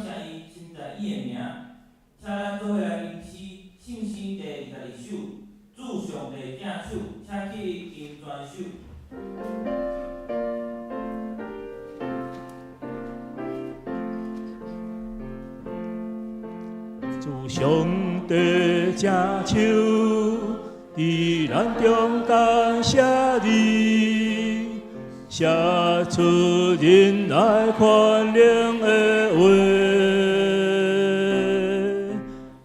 感謝伊，稱讚伊的名。請咱做伙來吟詩，聖詩第22首，主上帝正手，請起立吟全首。主上帝正手，佇咱中間寫字，寫出仁愛寬容的話。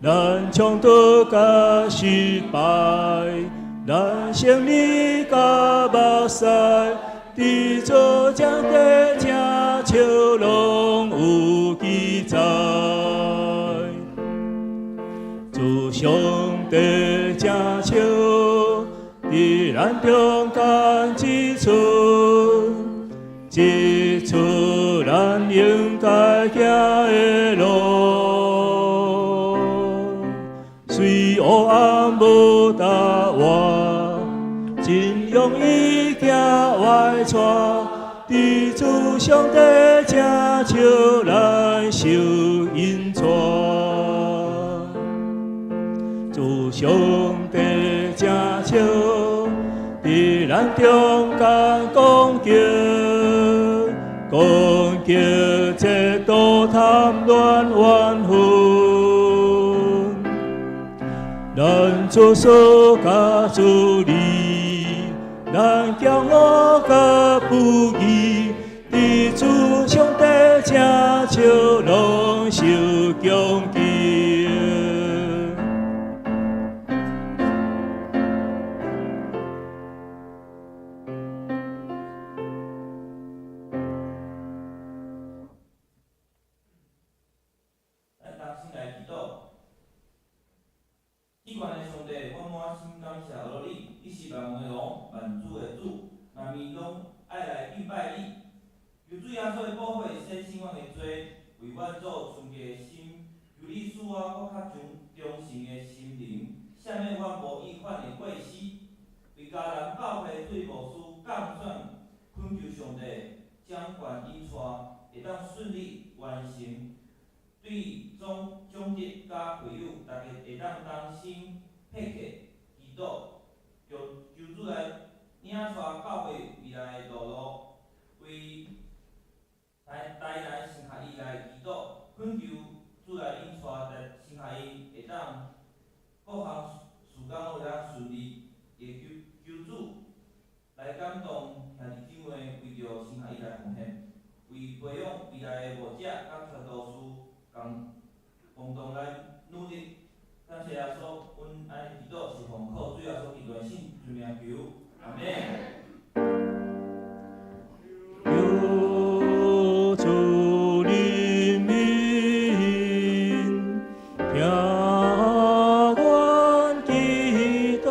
咱衝突佮失敗，咱勝利佮目屎，佇做上帝正手攏有記載。主上帝正手，佇咱中間指出，指出咱應該行的路。雖黑暗無答案，真容易行歪跩，佇主上帝正手，咱受引帶。主上帝正手，佇咱中間攻擊，攻擊嫉妒貪戀怨恨。咱出所佮主理，咱驕傲佮不義，佇主上帝正手，攏受攻擊。咱同心來祈禱。至懸的上帝，阮滿心感謝阿羅你，你是萬王的王，萬主的主，萬民攏愛來敬拜你。求主耶穌的寶血洗清阮的罪，為阮做純潔的心。求你賜我閣較忠忠誠的心靈，赦免阮無意犯的過失。為迦南教會主牧師降選，懇求上帝掌權引帶，會當順利完成。對總長執佮會友，大家會當同心迫切祈禱，求求主來領帶教會未來的道路，為台台南神學院來祈禱，懇求主來引帶台神學院會當各項事工攏會當順利，會求求主來感動兄弟姊妹為著神學院來奉獻，為培養未來的牧者佮傳道士共共同來努力。感謝耶穌，阮按呢祈禱是奉靠主耶穌基督的聖名求，阿們。求主憐憫，聽阮祈禱。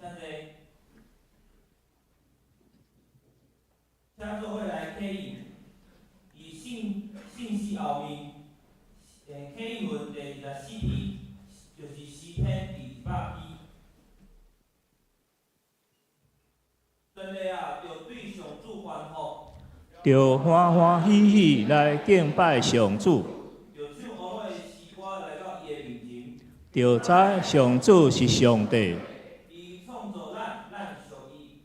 請坐，請做伙來啟應，佇聖聖詩後面，啟應文第24篇，就是詩篇第100篇。全地啊，著對上主歡呼，著歡歡喜喜來敬拜上主，著唱呵樂的詩歌來到伊的面前。著知上主是上帝，伊創造咱，咱屬伊。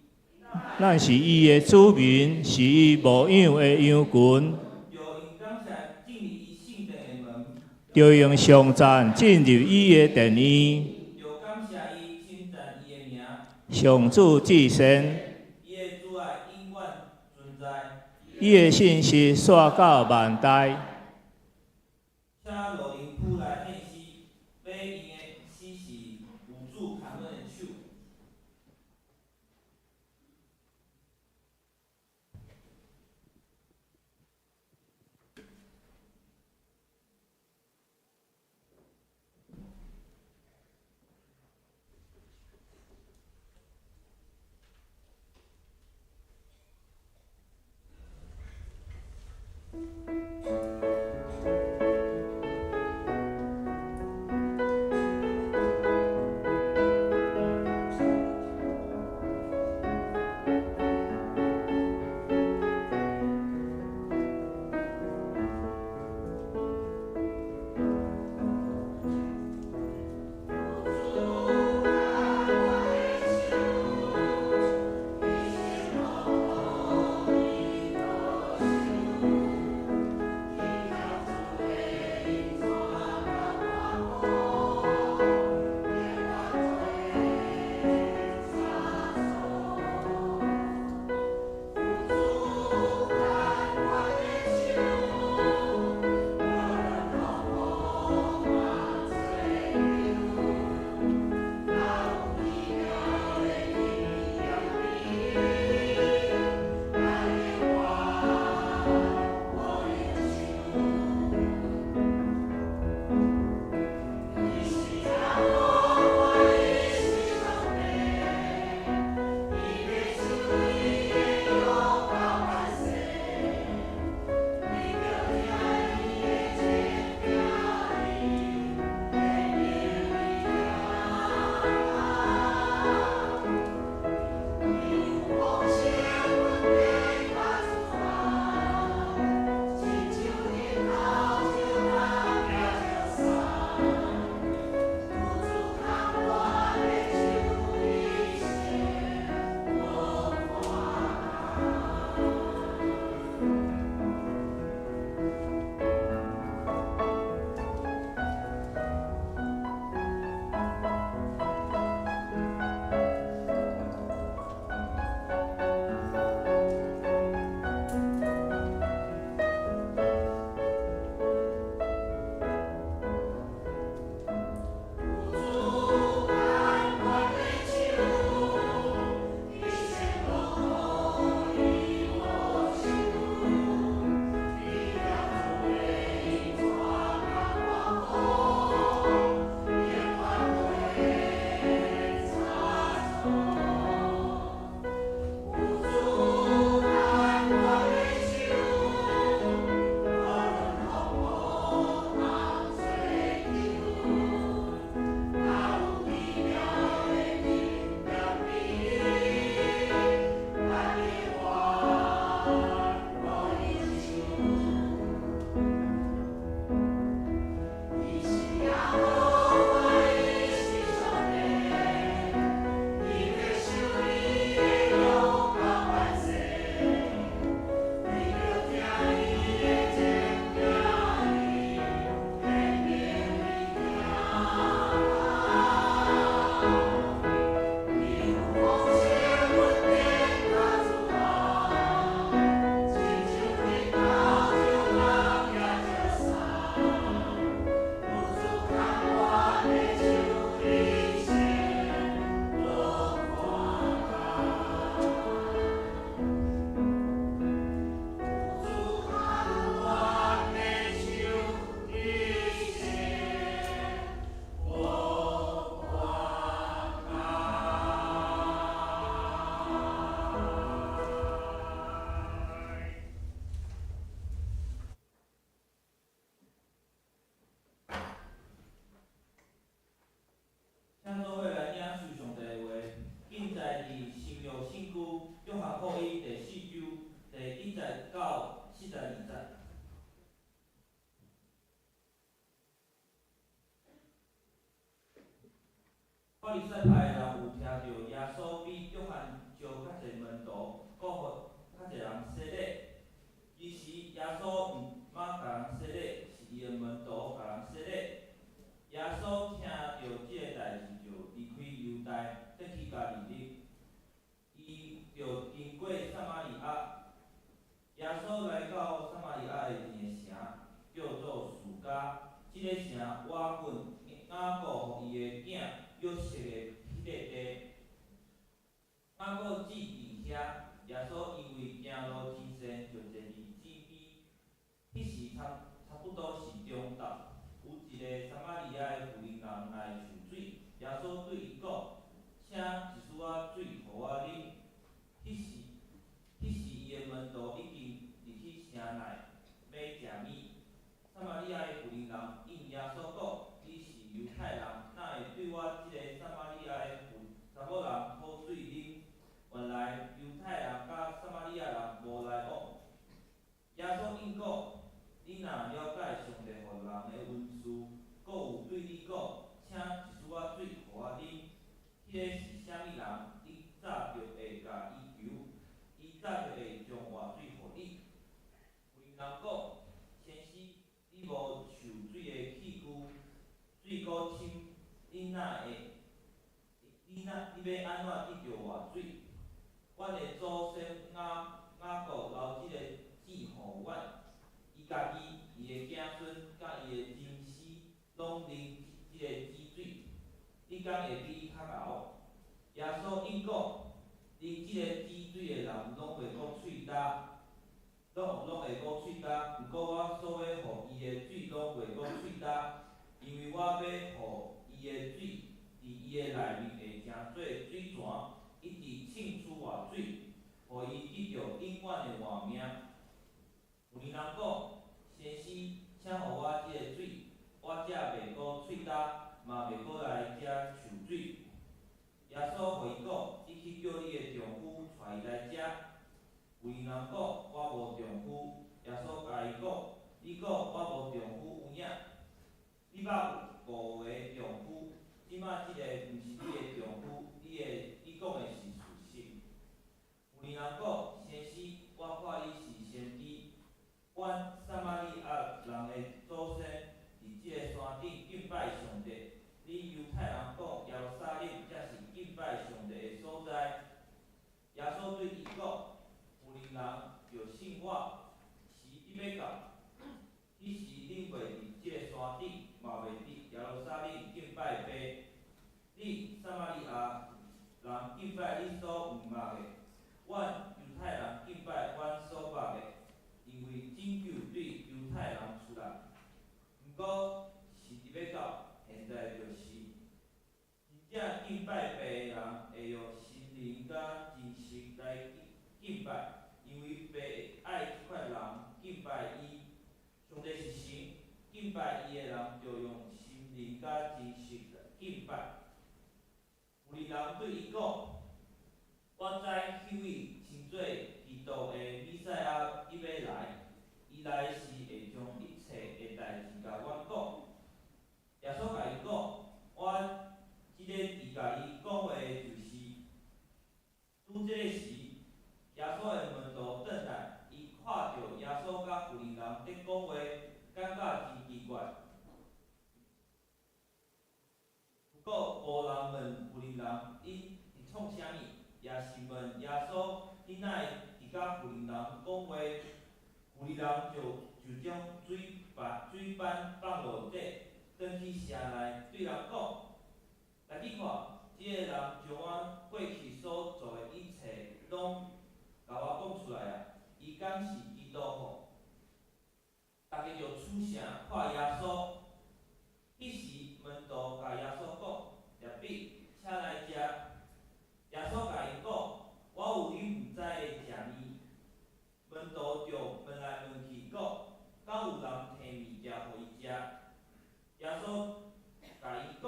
咱是伊的子民，是伊牧養的羊群。著用感謝進入伊聖殿的門，著用頌讚進入伊的殿院。著感謝伊，稱讚伊的名。上主至聖，伊的慈愛永遠存在。伊的信實紲到萬代。請羅靈譜來獻詩，欲用的詩是有主牽阮的手。法利賽派的人有聽著耶穌比約翰召較濟門徒，閣予較濟人洗禮。其實耶穌毋捌共人洗禮，是伊的門徒共人洗禮。耶穌聽著這个代誌，就離開猶大，轉去加利利。伊著經過撒瑪利亞。耶穌來到撒瑪利亞的一个城，叫做士迦。這个城倚近雅各予伊的囝約瑟的彼个地。雅各子佇遐，耶穌因為行路真濟，就坐佇井邊。彼時差不多是中晝，有一个撒瑪利亞的婦人來取水。耶穌對伊講：請一絲仔水予我啉。彼時伊的門徒已經入去城內買食物。撒瑪利亞的婦人應耶穌講：你是猶太人，哪會對我這个撒瑪利亞的婦查某人討水啉？原來猶太人佮撒瑪利亞人無來往。耶穌應講：你若了解上帝予人的恩賜，閣有對你講，請一絲仔水予我啉，彼个是啥物人，你早就會共伊求，伊早就會將活水予你。婦人講：先生，你無取水的器具，水閣深，你哪會？你哪？你欲按怎得著活水？阮的祖先雅各留這个井予阮，伊家己、伊的子孫佮伊的牲畜攏啉這个井水。你敢會比伊較𠢕？耶穌應講：啉這个井水的人攏袂閣喙焦，攏會閣喙焦。毋過我所欲予伊的水攏袂閣喙焦，因為我欲予伊的水佇伊的內面會成做水泉，一直滲出活水，予伊得著永遠的活命。婦人講：先生，請予我這个水，我才袂閣喙焦，嘛袂閣來遮取水。耶穌予伊講：你去叫你的丈夫帶伊來遮。婦人講：我無丈夫。耶穌共伊講：你講我無丈夫有影，你捌有五个丈夫，這馬這个毋是你的丈夫，你講的是事實。婦人講：先生，我看你是先知。阮撒瑪利亞人的祖先佇這个山頂敬拜上帝，恁猶太人講耶路撒冷才是敬拜上帝的所在。耶穌對伊講：婦人，著信我，時欲到，彼時恁袂佇這个山頂，嘛袂佇耶路撒冷敬拜父。恁撒瑪利亞人敬拜恁所毋捌的，阮猶太人敬拜阮所捌的，因為拯救對猶太人出來。毋過時欲到，現在就是，真正敬拜父的人會用心靈佮真實來敬拜，因為父愛這款人敬拜伊。上帝是神，敬拜伊的人著用心靈佮真實來敬拜。婦人對伊講：我知彼位稱做基督的彌賽亞欲來，伊來時會將一切的代誌共阮講。耶穌共伊講：我這个佇共伊講話的就是。拄這个時，耶穌的門徒轉來，伊看著耶穌佮婦人佇講話，感覺真奇怪。不過無人問婦人𪜶佇創啥物，也是問耶穌你哪會佇佮婦人講話？婦人就將水盤放落底，轉去城內對人講：來去看，這个人將我過去所做的一切攏共我講出來啊！伊敢是基督吼？逐家就出城看耶穌。彼時門徒共耶穌講：辣彼，請來食。耶穌共𪜶講：我有恁毋知的食物。門徒就問來問去講：敢有人提物件予伊食？耶穌共𪜶講：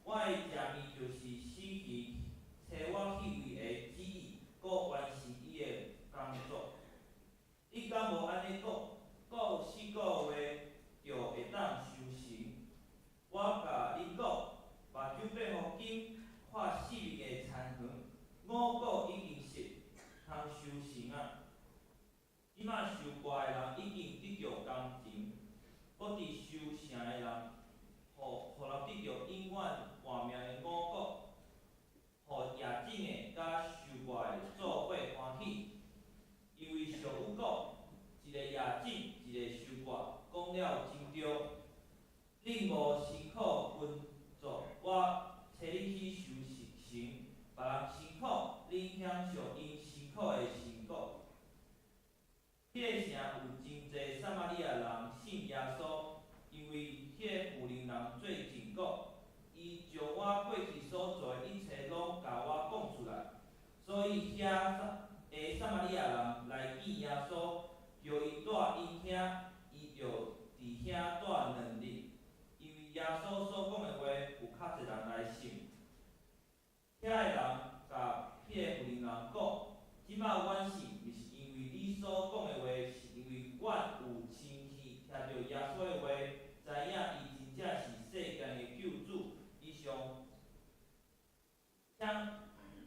我的食物就是實行差我彼位的旨意，閣完成伊的工作。你敢無按呢講？閣有四個月就會當收閣佇收城的人，予人得著永遠活命的五穀，予夜種的佮收割的做伙歡喜。因為俗語講，一个夜種，一个收割，講了真著。恁無辛苦耕作，我差恁去收成，別人辛苦，恁享受𪜶辛苦的成果。彼个城有真濟撒瑪利亞人信耶穌，因為彼个婦人做證講，伊將我過去所做的一切攏共我講出來。所以遐个撒瑪利亞人來見耶穌，叫伊蹛𪜶遐，伊就佇遐蹛2日。因為耶穌所講的話，有較濟人來信。遐个人共彼個婦人講：這擺阮信，毋是因為你所講的話，是因為阮有親耳聽著耶穌的話，知影伊真正是世間的救主。以上，請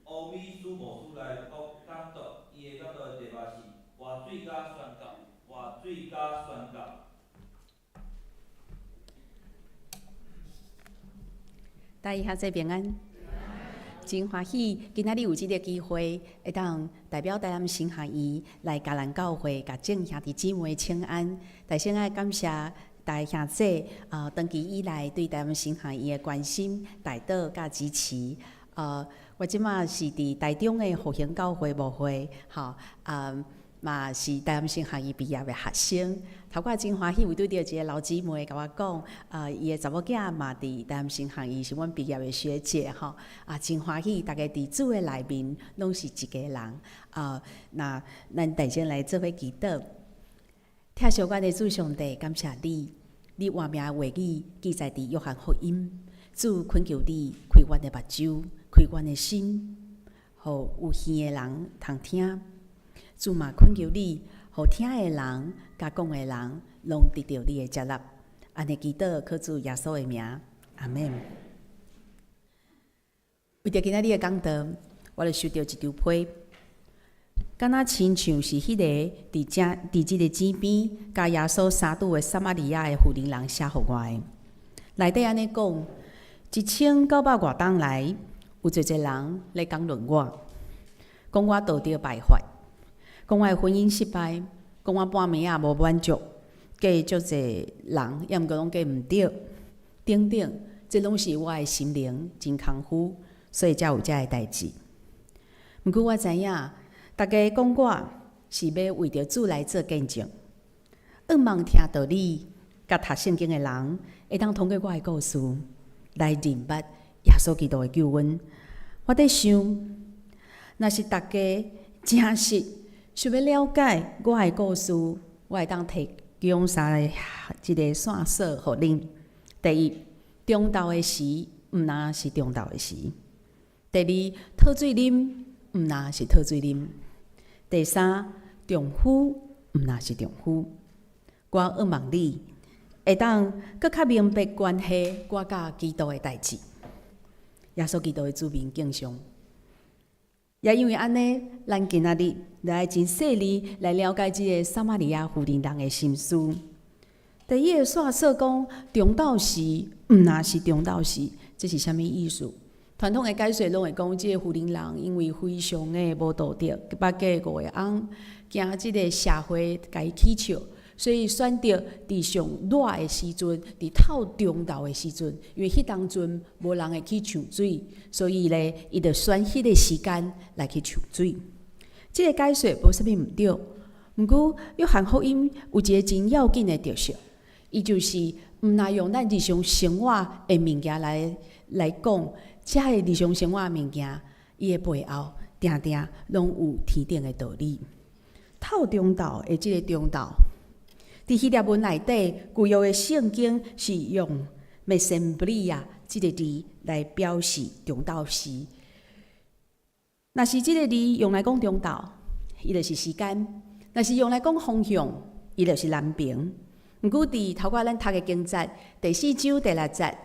歐米蘇牧師來講講道，伊的講道的題目是活水佮宣告，活水佮宣告。大家兄弟平安，真歡喜今仔日有這个機會，會當代表台南神學院來嘉南教會，共眾兄弟姊妹請安。首先愛感謝大家兄弟啊，長期以來對台南神學院的關心、代禱佮支持。我這馬是佇台中的復興教會牧會，吼啊。嘛是台南神學院畢業的學生，頭拄真歡喜有拄著一个老姊妹共我講，伊的查某囝嘛佇台南神學院是阮畢業的學姐吼，啊，真歡喜，逐家佇主的內面攏是一家人，啊，那咱大聲來做伙祈禱，疼惜阮的主上帝，感謝你，你活命的話語記載佇約翰福音，主懇求你開阮的目睭，開阮的心，予有耳的人通聽。主嘛懇求你，予聽的人佮講的人，攏得著你的接納。按呢祈禱，靠主耶穌的名，阿們。為著今仔日的講道，我就收著一張批，敢若親像是彼個佇這佇這个井邊，共耶穌相拄的撒瑪利亞的婦人人寫予我的。內底按呢講，1900外冬來，有濟濟人咧講論我，講我道德敗壞。講我的婚姻失敗，講我半暝仔無滿足，嫁足濟人，抑毋過攏嫁毋著，等等，這攏是我的心靈真空虛，所以才有這个代誌。毋過我知影，逐家講我是欲為著主來做見證，向望聽道理、佮讀聖經的人，會當通過我的故事來認捌耶穌基督的救恩。我佇想，若是逐家誠實想欲了解我的故事，我會當提供三个這个線索予恁。第一，中晝的時毋若是中晝的時；第二，討水啉毋若是討水啉；第三，丈夫毋若是丈夫。我向望你會當閣較明白關係我佮基督的代誌。耶穌基督的主名敬上。也因為按呢，咱今仔日來真細膩來了解這个撒瑪利亞婦人的心思。第一个線索講，中晝時毋若是中晝時，這是啥物意思？傳統的解說攏會講，這个婦人人因為非常的無道德，捌嫁五个翁，驚這个社會共伊起笑。所以選擇佇上熱的時陣，佇透中晝的時陣，因為彼當陣無人會去搶水，所以咧，伊就選彼个時間來去搶水。這个解說無啥物毋對，毋過約翰福音有一个真要緊的特色，伊就是毋若用咱日常生活的物件來講，這个日常生活的物件，伊的背後定定攏有天頂的道理。透中晝的這个中晝。佇希臘文內底，舊約的聖經是用 mesembria 這个字來表示中晝時。若是這个字用來講中晝，伊就是時間；若是用來講方向，伊就是南邊。毋過佇頭拄咱讀的經節第四章第六節，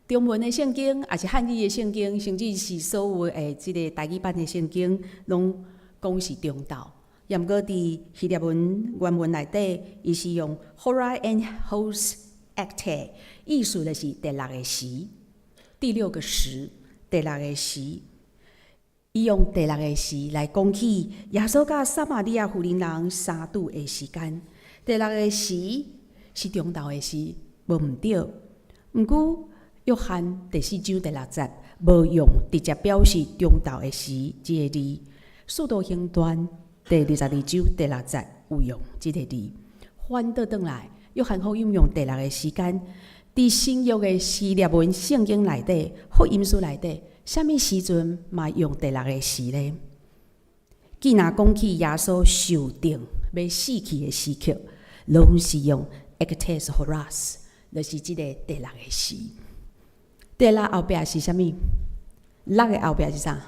中文的聖經，抑是漢語的聖經，甚至是所有的這个台語版的聖經，攏講是中晝。抑毋過佇希臘文原文內底，伊是用 hora en hos ἔκτη，意思就是第六个時，第六個時，第六個時。伊用第六个時來講起耶穌佮撒瑪利亞婦人人相拄的時間。第六个時是中晝的時，無毋對。毋過約翰第四章第六節無用直接表示中晝的時這个字。使徒行傳第22章第六節有用這个字。反倒轉來，約翰福音用第六个時間，佇新約的希臘文聖經內底，福音書內底，啥物時陣嘛用第六个時咧？既若講起耶穌受釘欲死去的時刻，攏是用 ἔκτης ὥρας，就是這个第六个時。第六後壁是啥物？六个後壁是啥？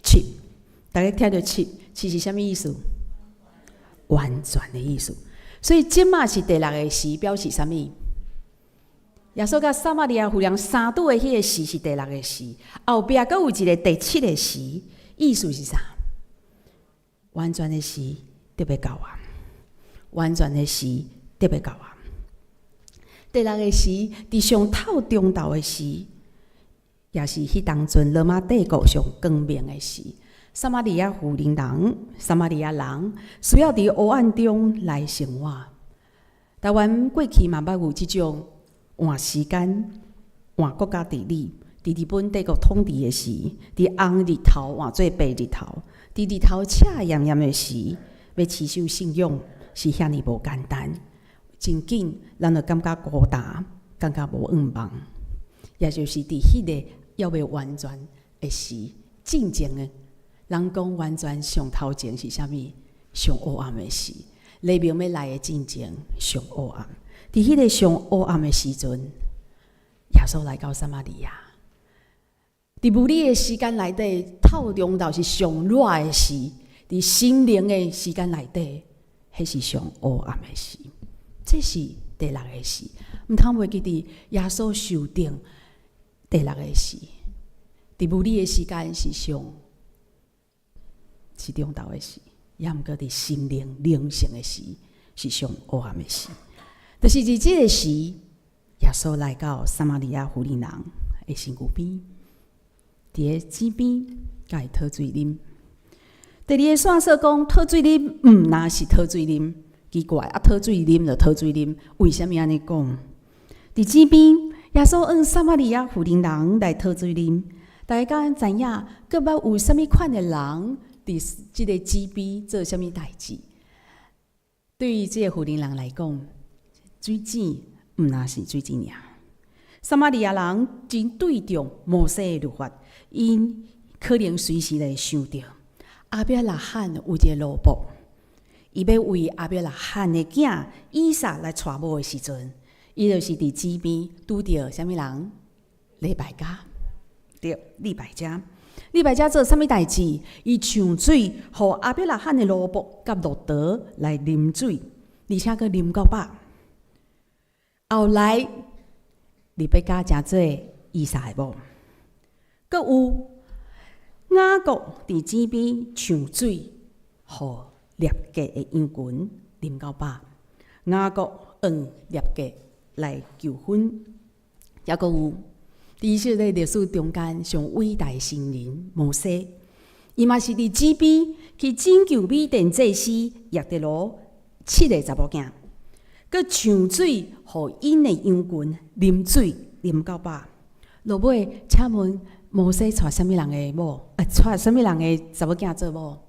七。大家聽著七，七是啥物意思？完全的意思。所以這馬是第六个時，表示啥物？耶穌佮撒瑪利亞婦人相拄的彼个時是第六个時，後壁閣有一个第七个時，意思是啥？完全的時得欲到啊！完全的時得欲到啊！第六个時，佇上透中晝的時，也是彼當陣羅馬帝國上光明的時。撒瑪利亞婦人人，撒瑪利亞人需要佇黑暗中來生活。台灣過去嘛捌有這種換時間、換國家治理，佇日本帝國統治的時，佇紅日頭換做白日頭，佇日頭赤炎炎的時，欲持守信仰是遐爾無簡單。真緊，咱就感覺孤單，感覺無向望，也就是佇彼个猶未完全的時，進前的。人講完全上頭前是啥物？上黑暗的時，黎明欲來的進前上黑暗。佇彼个上黑暗的時陣，耶穌來到撒瑪利亞。佇物理的時間內底，透中晝是上熱的時；佇心靈的時間內底，彼是上黑暗的時。這是第六个時，毋通袂記得耶穌受釘第六个時。佇物理的時間是上是中晝的時，也毋過佇心靈靈性的時是上黑暗的時。就是佇這个時，耶穌來到撒瑪利亞婦人的身軀邊，佇个井邊共伊討水啉。第二个線索講，討水啉毋若是討水啉，奇怪啊！討水啉就討水啉，為啥物按呢講？佇井邊，耶穌向撒瑪利亞婦人人來討水啉。大家敢知影，閣捌有啥物款的人佇這个井邊做啥物代誌？對於這个婦人人來講，水井毋若是水井爾。撒瑪利亞人真對重摩西的律法，𪜶可能隨時會想著亞伯拉罕有一个奴僕，伊欲為亞伯拉罕的囝以撒來娶某的時陣，伊就是佇井邊拄著啥物人？利百加，對，利百加。利百加做啥物代誌？伊搶水，予亞伯拉罕的奴僕佮駱駝來啉水，而且閣啉到飽。後來，利百加成做以撒的某。閣有雅各佇井邊搶水，予利百加的羊群啉到飽。雅各向利百加來求婚，抑閣有佇以色列歷史中間上偉大聖人摩西，伊嘛是佇井邊去拯救米甸祭司葉忒羅七个查某囝，閣搶水予𪜶的羊群啉水啉到飽。落尾，請問摩西娶啥物人的某？啊，娶啥物人的查某囝做某？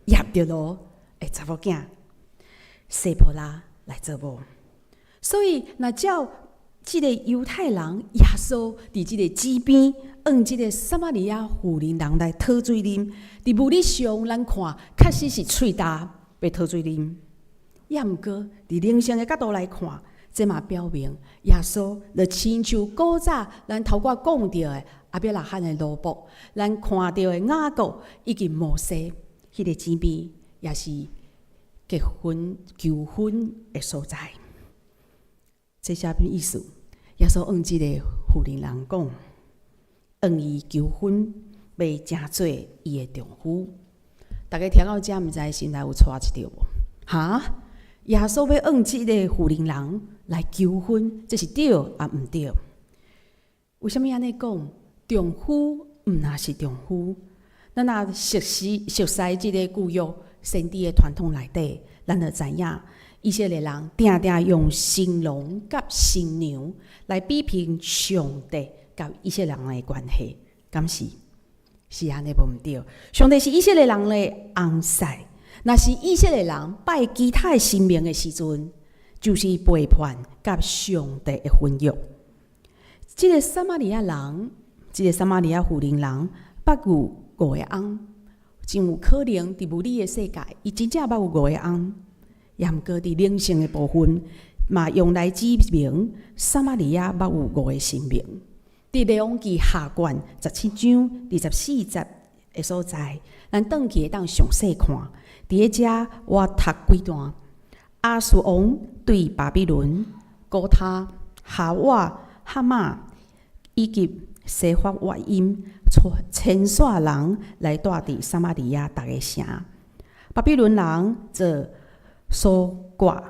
葉忒羅的查某囝西波拉來做某。所以，若照這个猶太人耶穌佇這个井邊，向這个撒瑪利亞婦人人來討水啉，佇物理上咱看，確實是喙焦欲討水啉。也毋過，佇靈性的角度來看，這嘛表明耶穌就親像古早咱頭拄講著的亞伯拉罕的奴僕，咱看著的雅各以及摩西，彼个井邊也是結婚求婚的所在。這啥物意思？耶穌向這個婦人人講，向伊求婚，欲成做伊的丈夫。大家聽到這，毋知心內有掣一著無？哈？耶穌欲向這个婦人人來求婚，這是對抑毋對？為啥物按呢講？丈夫毋若是丈夫，咱若熟悉熟悉這个舊約先知的傳統內底，咱就知影以色列人定定用新郎佮新娘來比拼上帝佮以色列人的關係，敢是？是按呢無毋對？上帝是以色列人的翁婿，若是以色列人拜其他的神明的時陣，就是背叛佮上帝的婚約。這个撒瑪利亞人，這个撒瑪利亞婦人人，捌有五个翁，真有可能佇物理的世界，伊真正捌有五个翁。也毋過佇靈性的部分，嘛用來指明撒瑪利亞捌有五个神明。佇列王記下卷17章24節的所在，咱轉去會當詳細看。佇咧遮我讀幾段。亞述王對巴比倫、古他、哈瓦、哈馬以及西法瓦音遷徙人來住佇撒瑪利亞逐个城。巴比倫人做蘇割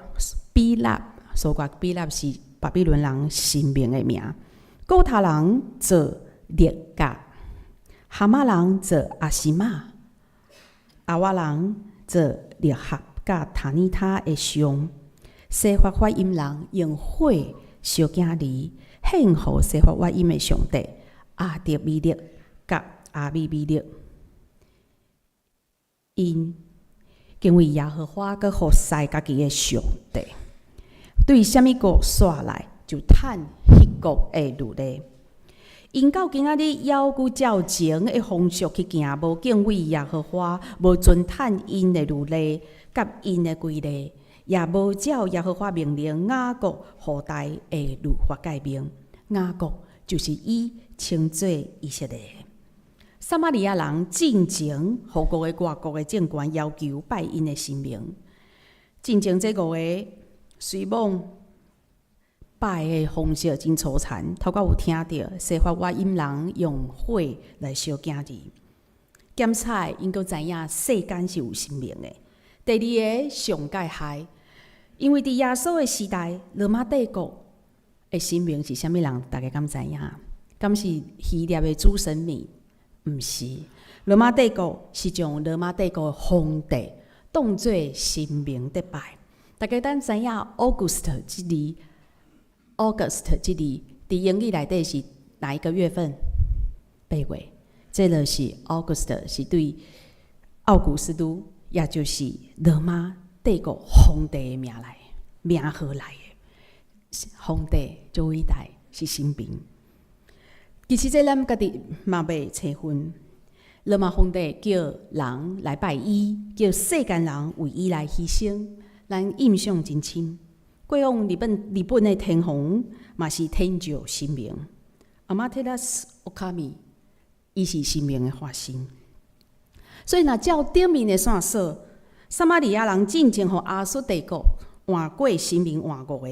比納，蘇割比納是巴比倫人神明的名。古他人做列甲，哈馬人做阿西瑪，亞瓦人做列合佮塔尼他的像，西法瓦音人用火燒囝兒獻予西法瓦音的上帝亞得米勒佮亞比米勒，𪜶敬畏耶和華閣服侍家己的上帝，對啥物國徙來就趁彼國的律例。𪜶到今仔日猶閣照前的風俗去行，無敬畏耶和華，無遵趁𪜶的律例佮𪜶的規例，也無照耶和華命令雅各後代的律法誡命。雅各就是伊稱做以色列。撒瑪利亞人進前予五个外國的政權要求拜𪜶的神明。進前這五個雖罔拜的方式真粗殘，頭拄有聽著西法瓦音人用火來燒囝兒。檢查𪜶閣知影世間是有神明的。第二个上蓋害，因為佇耶穌的時代，羅馬帝國的神明是啥物人？大家敢知影？敢是希臘的諸神明？毋是，羅馬帝國是將羅馬帝國的皇帝當做神明佇拜。大家當知影 August 這字，August 這字佇英語內底是哪一個月份？8月，這就是 August 是對奧古斯都，也就是羅馬帝國皇帝的名來名號來的。皇帝最偉大是神明。其實這咱家己嘛袂揣分。羅馬皇帝叫人來拜伊，叫世間人為伊來犧牲，咱印象真深。過往日本的天皇嘛是天照神明，阿馬特拉斯奧卡米，伊是神明的化身。所以若照頂面的線索，撒瑪利亞人進前予亞述帝國換過神明換五個，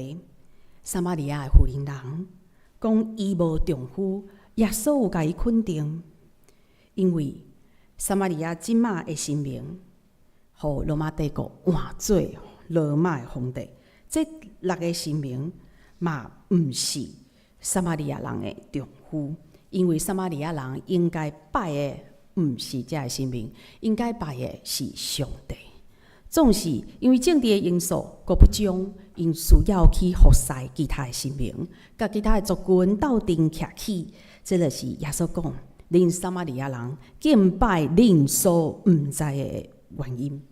撒瑪利亞的婦人人講伊無丈夫，耶穌有共伊肯定，因為撒瑪利亞這馬的神明，予羅馬帝國換做羅馬的皇帝，這六个神明嘛毋是撒瑪利亞人的丈夫，因為撒瑪利亞人應該拜的毋是這个神明，應該拜的是上帝。總是因為政治的因素，閣不將𪜶需要去服侍其他的神明，佮其他的族群鬥陣徛起，這就是耶穌講，恁撒瑪利亞人敬拜恁所毋知的原因。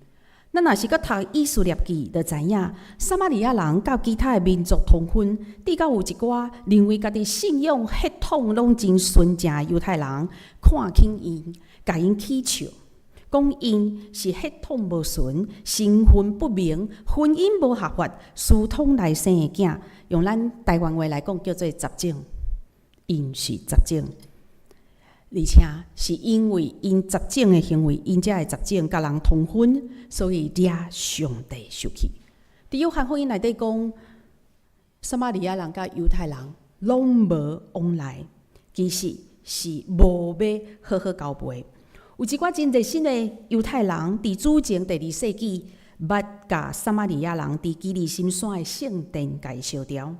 咱若是閣讀以斯帖記，就知影撒瑪利亞人佮其他的民族通婚，直到有一寡認為家己信仰血統攏真純正的猶太人看輕𪜶，共𪜶起笑，講𪜶是血統無純、身份不明、婚姻無合法、私通來生的囝，用咱台灣話來講叫做雜種，𪜶是雜種。而且是因為𪜶雜種的行為，𪜶這个雜種佮人通婚，所以惹上帝生氣。佇約翰福音內底講，撒瑪利亞人佮猶太人攏無往來，其實是無欲好好交陪。有一寡真熱心的猶太人，佇主前第二世紀，捌共撒瑪利亞人佇基利心山的聖殿共伊燒掉。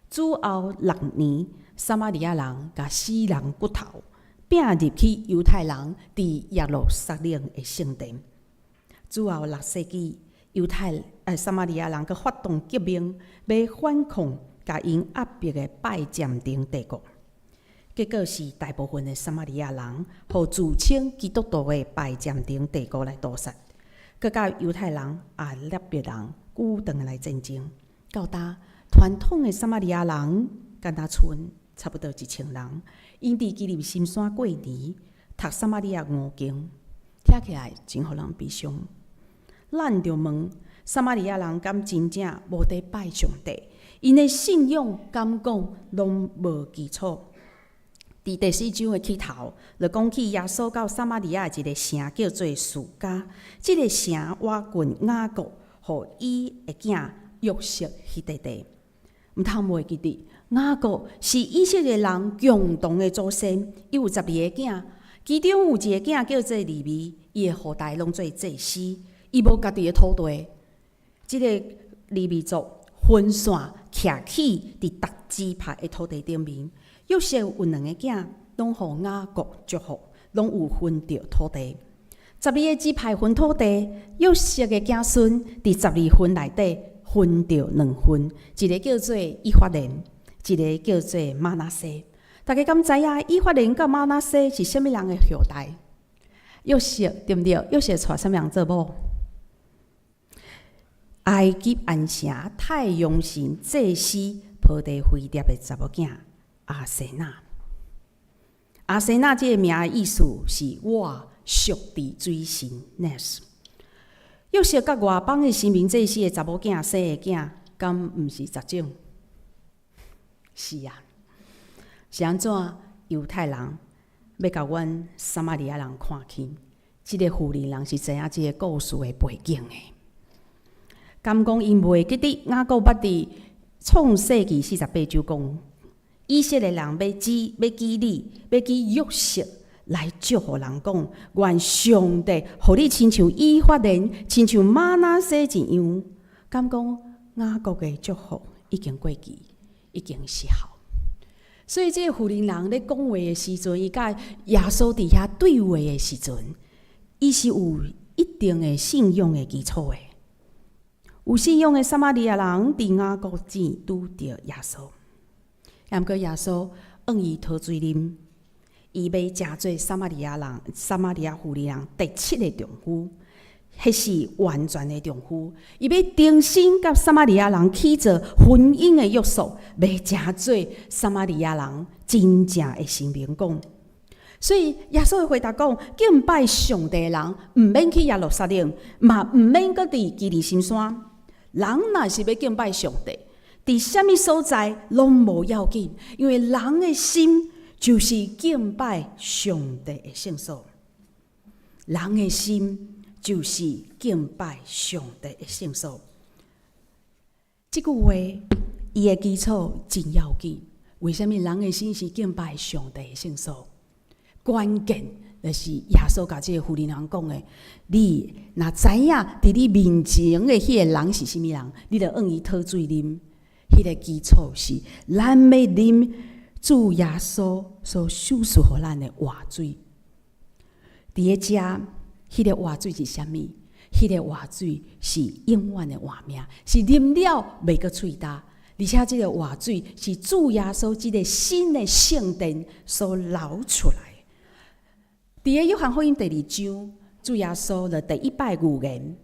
主後6年，撒瑪利亞人共死人骨頭摒入去猶太人佇耶路撒冷的聖殿。主後6世紀，猶太撒瑪利亞人閣發動革命，欲反抗共𪜶壓迫的拜占庭帝國。結果是大部分的撒瑪利亞人，予自稱基督徒的拜占庭帝國來屠殺，閣佮猶太人、阿拉伯人舉盾來戰爭。到今，傳統的撒瑪利亞人，敢若賰差不多1000人，𪜶佇基利心山過年，讀撒瑪利亞五經，聽起來真予人悲傷。咱著問，撒瑪利亞人敢真正無佇拜上帝？𪜶的信仰敢講攏無基礎？佇第四章的起頭，就講起耶穌到撒瑪利亞的一个城叫做士迦。這个城倚近雅各，予伊的囝約瑟彼塊地。毋通袂記得，雅各是以色列人共同的祖先，伊有12個囝，其中有一个囝叫做利未，伊的後代攏做祭司，伊無家己的土地。這个利未族分散徛起佇逐支派的土地頂面。約瑟有兩个囝，攏予雅各祝福，攏有分著土地。12個支派分土地，約瑟的子孫佇12份內底分著兩份，一个叫做以法蓮，一个叫做瑪拿西。大家敢知影以法蓮佮瑪拿西是啥物人的後代？約瑟對毋對？約瑟娶啥物人做某？埃及安城太陽神祭司波提斐列的查某囝。阿西納，阿西納這个名的意思是我屬佇水神 Nes。約瑟佮外邦的神明祭司的查某囝生的囝，敢毋是雜種？是啊，是按怎猶太人欲共阮撒瑪利亞人看輕？這个婦人人是知影這个故事的背景的。敢講𪜶袂記得雅各捌佇創世記48章講，以色列人欲指欲舉你，欲舉約瑟來祝福人講，願上帝予你親像以法蓮，親像瑪拿西一樣。敢講雅各的祝福已經過期，已經失效。所以這个婦人咧講話的時陣，伊佮耶穌佇遐對話的時陣，伊是有一定的信仰的基礎的。有信仰的撒瑪利亞人佇雅各井拄著耶穌。毋過耶穌向伊討水啉，伊欲成做撒瑪利亞人、撒瑪利亞婦人第七个丈夫，彼是完全的丈夫。伊欲重新佮撒瑪利亞人起做婚姻的約束，欲成做撒瑪利亞人真正的新民講。所以耶穌的回答講：敬拜上帝的人，毋免去耶路撒冷，嘛毋免閣佇基利心山。人若是欲敬拜上帝，佇啥物所在攏無要緊，因為人的心就是敬拜上帝的聖所。人的心就是敬拜上帝的聖所。這句話，伊的基礎真要緊。為啥物人的心是敬拜上帝的聖所？關鍵就是耶穌共這个婦人講的：你若知影佇你面前的彼個人是啥物人，你就向伊討水啉。彼个基礎是咱欲啉主耶穌所賞賜予咱的活水。佇咧遮，彼个活水是啥物？彼个活水是永遠的活命，是啉了袂閣喙焦。而且這个活水是主耶穌這个新的聖殿所流出來。佇咧約翰福音第二章，主耶穌就第一擺預言，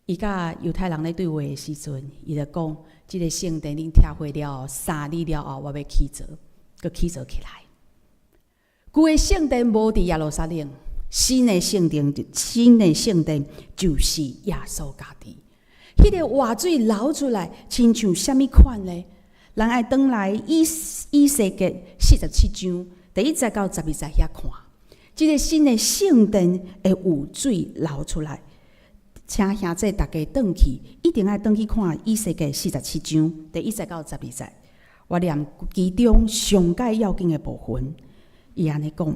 伊佮猶太人咧對話的時陣，伊就講：這个聖殿恁拆毀了後，3日了後，我欲起造，閣起造起來。舊的聖殿無佇耶路撒冷，新的聖殿就是耶穌家己。彼个活水流出來，親像啥物款呢？咱愛轉來以西結47章第1節到12節遐看，這个新的聖殿會有水流出來。請兄弟逐家轉去，一定愛轉去看以西結四十七章第1節到12節。我念其中上蓋要緊的部分，伊按呢講：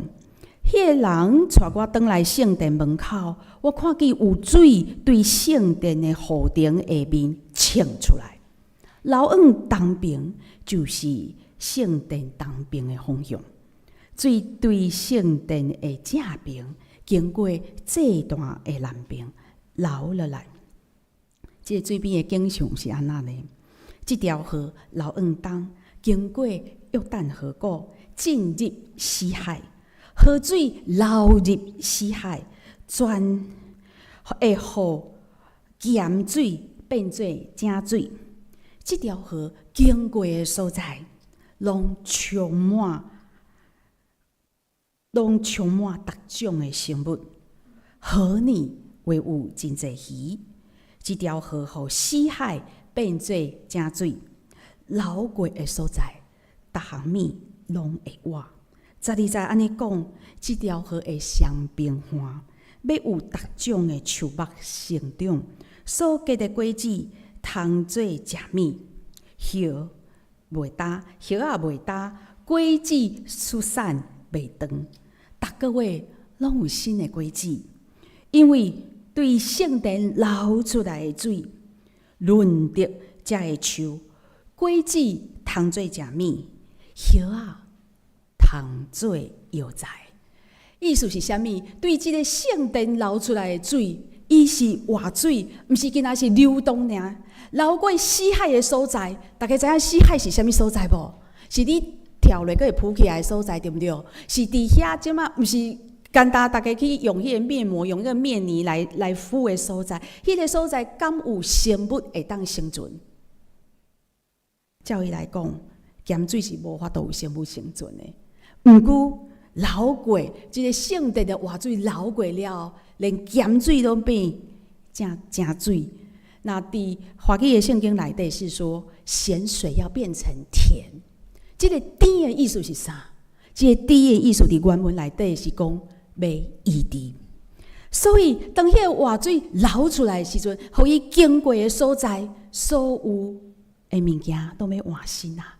彼个人帶我轉來聖殿門口，我看見有水對聖殿的雨棚下面衝出來，流往東爿，就是聖殿東爿的方向。水對聖殿的正爿，經過祭壇的南爿流落來。這個水邊的景象是按怎呢？這條河流往東，經過約旦河谷，進入死海。河水流入死海，全會予鹹水變做井水。這條河經過的所在，攏充滿逐種的生物。河裡會有真濟魚。這條河予死海變做井水，流過的所在，逐項物攏會活。12節按呢講，這條河會上平旱，欲有逐種的樹木成長，所結的果子通做食物，葉袂焦，葉仔袂焦，果子出產袂斷。逐個月攏有新的果子，因為對聖殿流出來的水，潤澤這个樹，果子通做食物，葉仔通做藥材。意思是啥物？對這個聖殿流出來的水，伊是活水，毋是干焦是流動爾。流過死海的所在，大家知影死海是啥物所在無？是你跳落閣會浮起來的所在，對毋對？是佇遐這馬，毋是簡單，大家去用彼個面膜，用彼個面泥來敷的所在，彼個所在敢有生物會當生存？照伊來講，鹹水是無法度有生物生存的。毋過流過這個聖殿的活水流過了後，連鹹水攏變成井水。那佇華語的聖經內底是說，鹹水要變成甜。這個甜的意思是啥？這個甜的意思佇原文內底是講欲醫治。所以當彼個活水流出來的時陣，予伊經過的所在，所有的物件攏欲換新啊！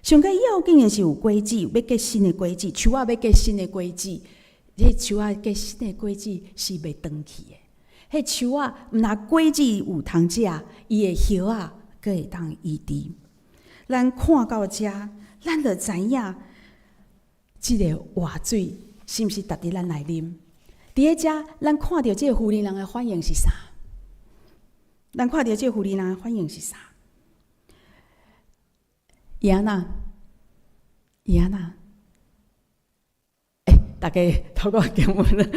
上較要緊的是有果子，欲結新的果子，樹仔欲結新的果子，彼樹仔結新的果子是袂斷去的。彼樹仔毋但果子有通食，伊的葉仔閣會當醫治。咱看到遮，咱就知影這個活水是毋是值得咱來啉？佇咧遮，咱看著這個婦人人的反應是啥？咱看著這個婦人人的反應是啥？伊按怎？伊按怎？欸，大家透過經文，咱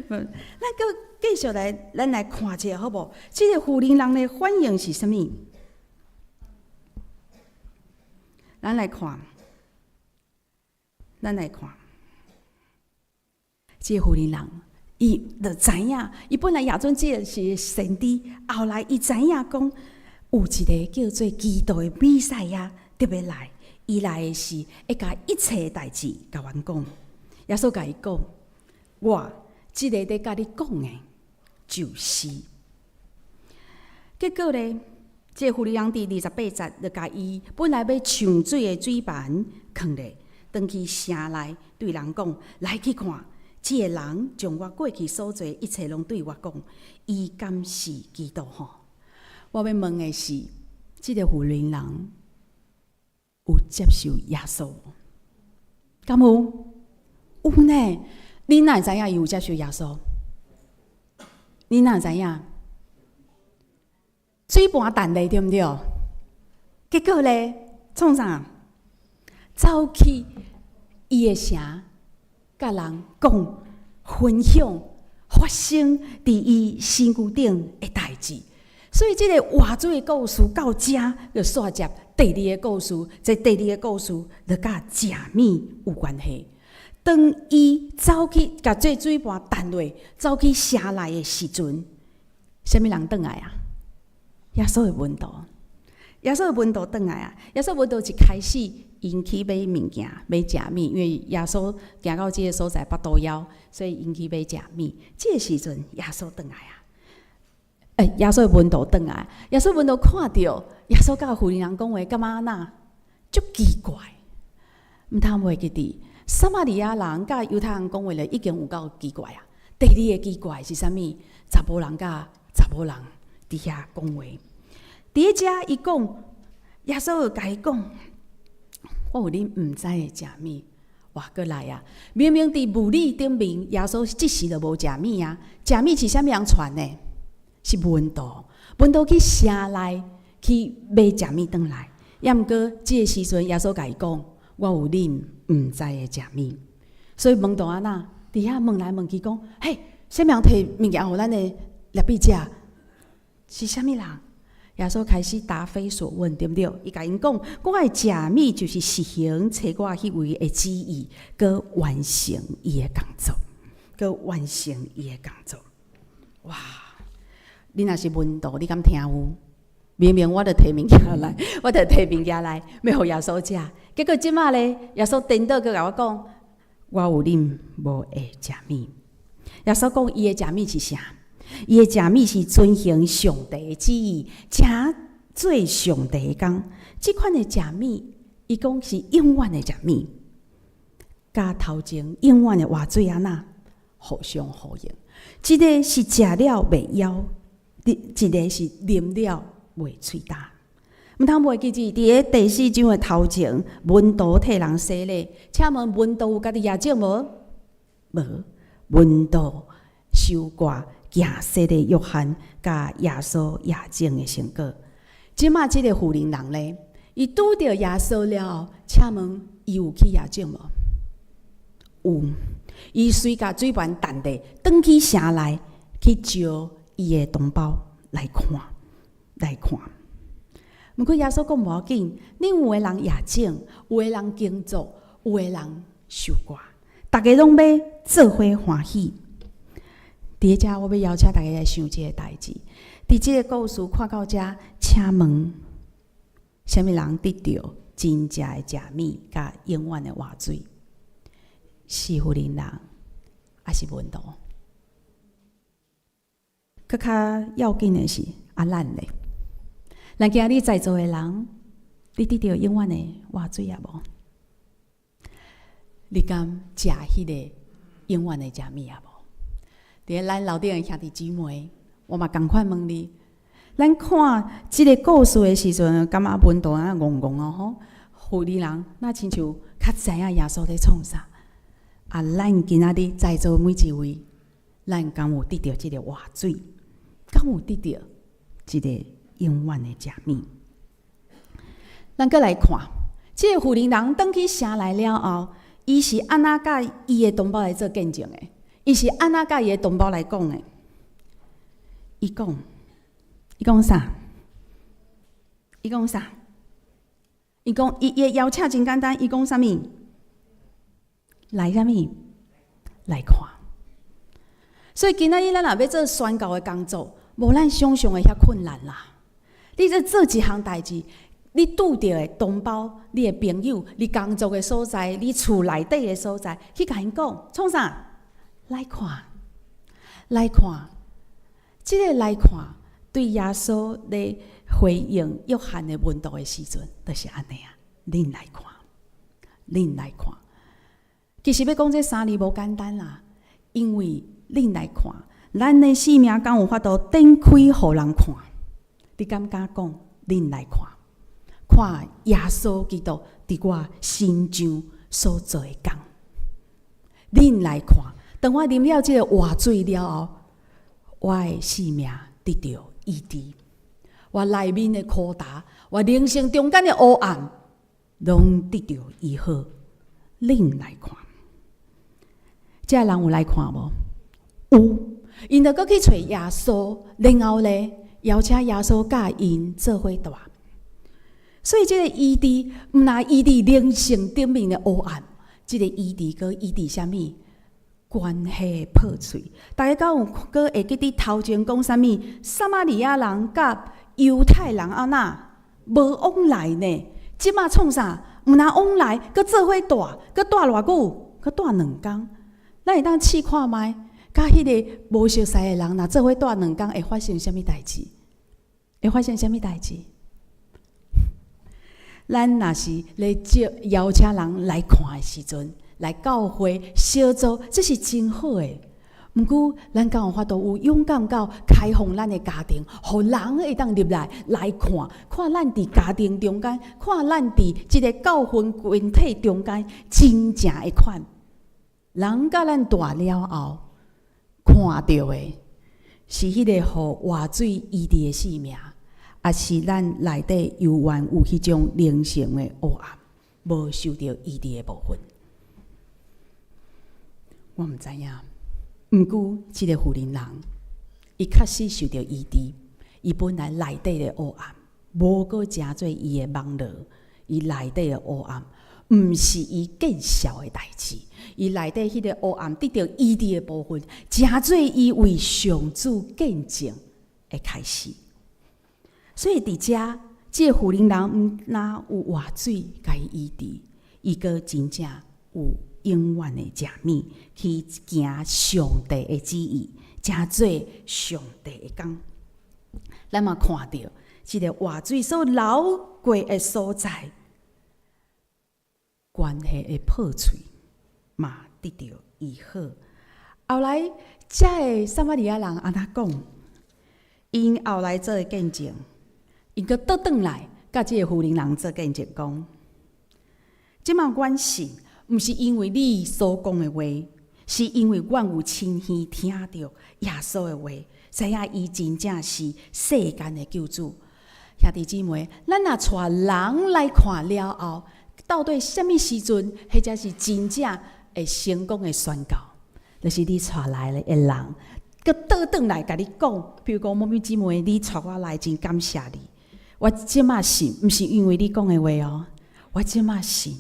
閣繼續來，咱來看一下好無？這個婦人人的反應是啥物？咱來看，咱來看，這個婦人人，伊就知影，伊本來也準這個是先知，後來伊知影講有一个叫做基督的彌賽亞特欲來，伊來的時會共一切代誌共阮講。耶穌共伊講：我這个佇共你講的，就是。結果咧，這個婦人佇28節就共伊本來欲搶水的水盤囥咧，轉去城內對人講：來去看，這个人將我過去所做一切攏對我講，伊敢是基督吼？我欲問的是，這個婦人人有接受耶穌無？敢有？有呢？你哪會知影伊有接受耶穌？你哪會知影？水盤擲咧，對毋對？結果咧，創啥？走去伊的城，共人講分享發生佇伊身軀頂的代誌。所以，這个活水的故事到遮就煞接第二个故事，這第二个故事就佮食物有關係。當伊走去共這水盤擲落，走去城內的時陣，啥物人轉來啊？耶穌的門徒，耶穌的門徒轉來啊！耶穌門徒一開始𪜶去買物件，欲食物，因為耶穌行到這个所在腹肚枵，所以𪜶去買食物。這个時陣，耶穌轉來啊！欸，耶穌的門徒轉來，耶穌門徒看著耶穌佮婦人人講話，感覺按怎？足奇怪，毋通袂記得。撒瑪利亞人佮猶太人講話咧，已經有夠奇怪啊。第二個奇怪是啥物？查埔人佮查某人佇遐講話。佇遮伊講，耶穌共伊講，我有恁毋知的食物。哇，閣來啊！明明佇物理頂面，耶穌這時就無食物啊。食物是啥物人傳的？是門徒，門徒去城內去買食物轉來。抑毋過這個時陣，耶穌共伊講，我有恁毋知的食物。所以門徒按怎佇遐問來問去講，嘿，啥物人提物件予咱的拉比食？是啥物人？耶穌開始答非所問，對毋對？伊共𪜶講，我的食物就是實行差我彼位的旨意，閣完成伊的工作，閣完成伊的工作。哇！你若是門徒，你敢聽有？明明我著提物件來，我著提物件來，欲予耶穌食。結果這馬咧，耶穌顛倒閣共我講，我有恁無的食物。耶穌講伊的食物是啥？伊的食物是遵行上帝的旨意，成做上帝的工。這款的食物，伊講是永遠的食物，佮頭前永遠的活水按怎互相呼應。一个是食了袂枵，一个是啉了袂喙焦。毋通袂記住，佇咧第四章的頭前，門徒替人洗禮，請問門徒有家己驗證無？無，門徒收割行洗禮約翰佮耶穌驗證的成果。這馬這個婦人人咧，伊拄著耶穌了後，請問伊有去驗證無？有，伊隨共水盤擲地，轉去城內去招伊的同胞來看，來看。毋過耶穌講無要緊，恁有的人驗種，有的人耕作，有的人收割，逐家攏欲做伙歡喜。佇遮，我欲邀請大家來想這個代誌。佇這個故事看到遮，請問，啥物人得著真正的食物佮永遠的活水？是婦人人，抑是門徒？閣較要緊的是，啊，咱咧？咱今日在座的人，你得著永遠的活水抑無？你敢食彼个永遠的食物抑無？佇咱樓頂的兄弟姊妹，我嘛仝款問你：咱看這个故事的時陣，感覺門徒啊戇戇哦吼，婦人若親像較知影耶穌咧創啥？啊，咱今仔日在座每一位，咱敢有得著這个活水？敢有得著這个永遠的食物？咱閣來看，這个婦人人轉去城內了後，伊是按怎佮伊的同胞來做見證的？伊是按怎佮伊的同胞來講的？伊講，伊講啥？伊講啥？伊講，伊伊的邀請真簡單，伊講啥物？來啥物？來看。所以今仔日咱若欲做宣教的工作，無咱想象的遐困難啦。你這做一項代誌，你拄著的同胞、你的朋友、你工作的所在、你厝內底的所在，去共𪜶講，創啥？來看，來看，這个來看，對耶穌咧回應約翰的門徒的時陣，就是按呢啊。恁來看，恁來看。其實欲講這三字無簡單啦，因為恁來看，咱的生命敢有法度展開予人看？你敢敢講？恁來看，看耶穌基督佇我身上所做的工。恁來看，當我啉了這个活水了後，我的生命得著醫治，我內面的苦焦，我人生中間的黑暗，攏得著醫好。恁來看，這个人有來看無？有，𪜶就閣去揣耶穌，然後咧邀請耶穌佮𪜶做伙蹛。所以這个醫治，毋但醫治靈性頂面的黑暗，這个醫治閣醫治啥物？關係破碎。大家敢有閣會記得頭前講啥物？撒瑪利亞人佮猶太人按怎無往來呢？這馬創啥？毋但往來，閣做伙蹛，閣蹛偌久？閣蹛兩工。咱會當試看覓，佮彼个無熟似的人，若做伙蹛兩工，會發生啥物代誌？會發生啥物代誌？咱若是咧招邀請人來看的時陣，來教會小組，這是真好的。毋過，咱敢有法度有勇敢到開放咱的家庭，予人會當入來來看，看咱佇家庭中間，看咱佇這个教訓群體中間真正的款。人佮咱大了後，看著的是彼個予活水醫治的生命，抑是咱內底猶原有彼種靈性的黑暗，無受著醫治的部分。我毋知影。毋過，這个婦人人，伊確實受著醫治。伊本來內底的黑暗，無閣成做伊的網羅。伊內底的黑暗，毋是伊見笑的代誌。伊內底彼个黑暗得著醫治的部分，成做伊為上主見證的開始。所以佇遮，這个婦人人毋但有活水共伊醫治，伊閣真正有永遠的食物，去行上帝的旨意，成做上帝的工。咱嘛看著這个活水所流過的所在，關係的破碎嘛得著醫好。後來，遮个撒瑪利亞人按怎講？𪜶後來做的見證，𪜶閣倒轉來，佮這个婦人人做見證講：這馬阮信，毋是因為你所講的話，是因為阮有親耳聽著耶穌的話，知影伊真正是世間的救主。兄弟姊妹，咱若帶人來看了後，到底啥物時陣，彼才是真正會成功的宣告？就是你帶來的人，閣倒轉來共你講，比如講某某姊妹，你帶我來，真感謝你。我這馬信，毋是因為你講的話哦，我這馬信，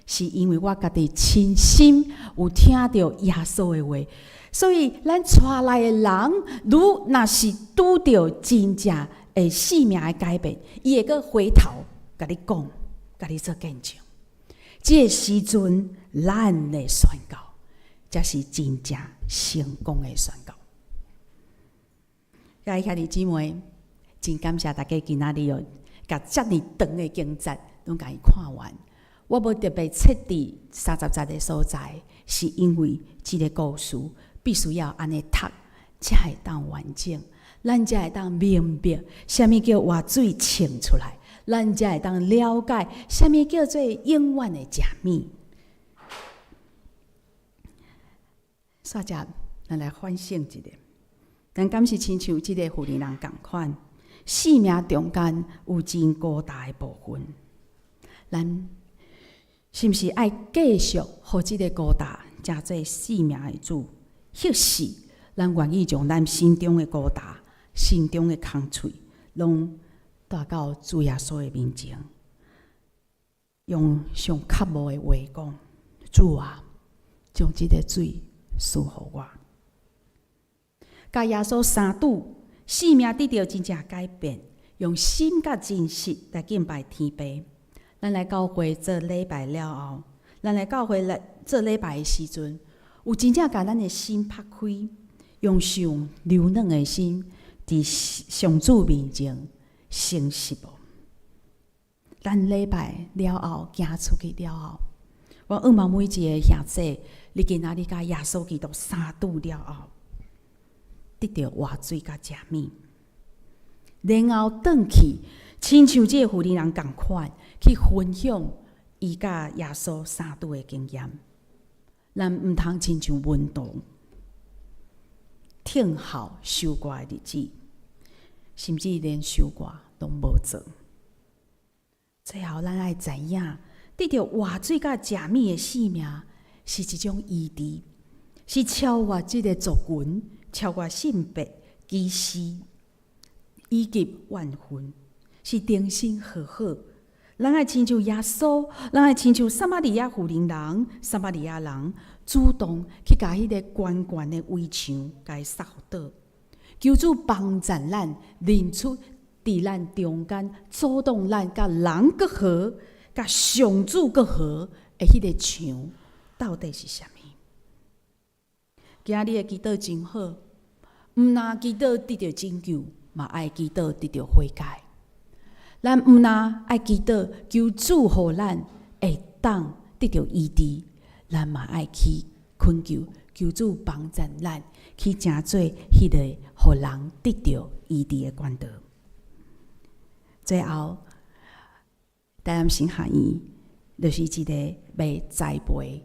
是因為我家己親身有聽著耶穌的話，所以咱帶來的人，如若是拄著真正的生命的改變，伊會閣回頭共你講，共你做見證。這个時陣，咱的宣告，才是真正成功的宣告。各位兄弟姊妹，真感謝大家今仔日哦，共遮爾長的經節攏共伊看完。我無特別設佇30節的所在，是因為這个故事必須要按呢讀，才會當完整，咱才會當明白啥物叫活水衝出來，咱才會當了解啥物叫做永遠的食物。煞接，咱來反省一下，咱敢是親像這个婦人人仝款，生命中間有真孤單的部分，咱是毋是愛繼續予這个孤單成做生命的主？或是咱願意將咱心中的孤單、心中的空喙，攏帶到主耶穌的面前，用上渴慕的話講：主啊，將這个水賜予我。佮耶穌相拄，生命得著真正改變，用心佮真實來敬拜天父。咱來教會做禮拜了後，咱來教會來做禮拜的時陣，有真正共咱的心拍開，用上柔軟的心，佇上主面前誠實無？咱禮拜了後，行出去了後，我向望每一个兄弟，你今仔日佮耶穌基督相拄了後，得著活水佮食物，然後轉去，親像這个婦人人仝款，去分享伊佮耶穌相拄的經驗。咱毋通親像門徒，聽候收割的日子，甚至連收割攏無做。最後，咱愛知影，得著活水佮食物的生命，是一種醫治，是超越這个族群、超越性別、歧視以及怨恨，是重新和好。咱愛親像耶穌，咱愛親像撒瑪利亞婦人人、撒瑪利亞人，主動去共彼个懸懸的圍牆，共伊殺予倒。求主幫助咱認出佇咱中間阻擋咱佮人閣和、佮上主閣和的彼个牆，到底是啥物？今仔日的祈禱真好，毋但祈禱得著拯救，嘛愛祈禱得著悔改。咱毋但愛祈禱求主予咱會當得著醫治，咱嘛愛去懇求，求主幫贊咱去成做彼個予人得著醫治的管道。最後，台南神學院就是一個欲栽培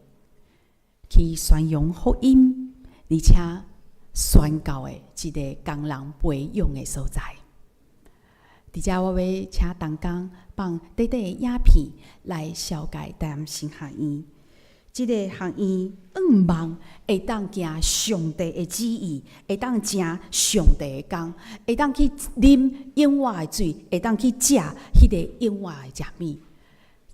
去宣揚福音，而且宣教的一個工人培養的所在。佇遮我欲請同工放短短的影片來紹介台南神學院。這個學院向望會當行上帝的旨意，會當成上帝的工，會當去啉永活的水，會當去食彼个永活的食物。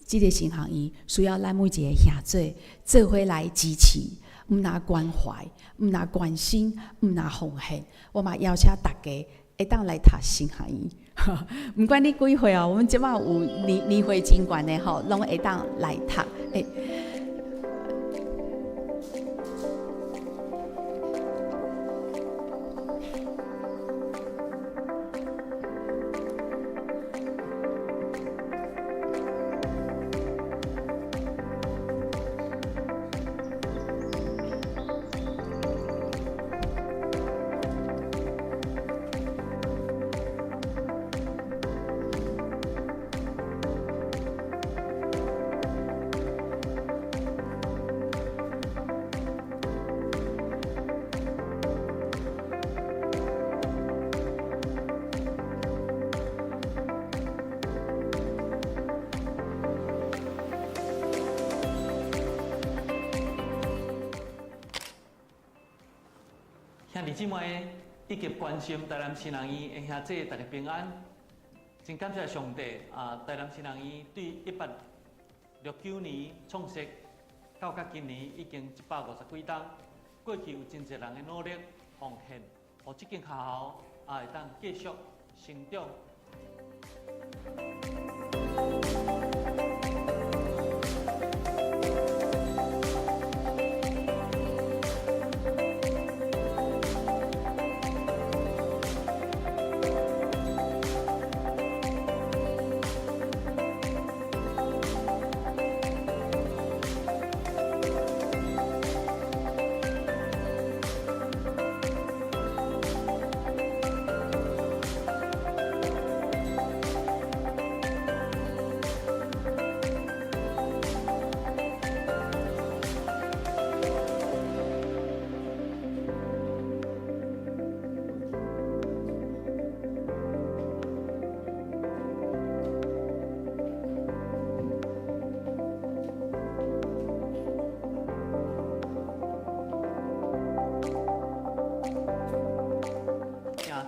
這个神學院需要咱每一个兄弟做伙來支持，毋但關懷，毋但關心，毋但奉獻。我嘛邀請大家會當來讀神學院。毋管你幾歲哦，阮這擺有年年歲真懸的吼，攏會當來讀。欸。 兄弟姊妹以及關心台南神學院的兄弟，大家平安。真感謝上帝啊！台南神學院對1869年創設，到甲今年已經150幾冬。過去有真濟人的努力奉獻，予這間學校啊會當繼續成長。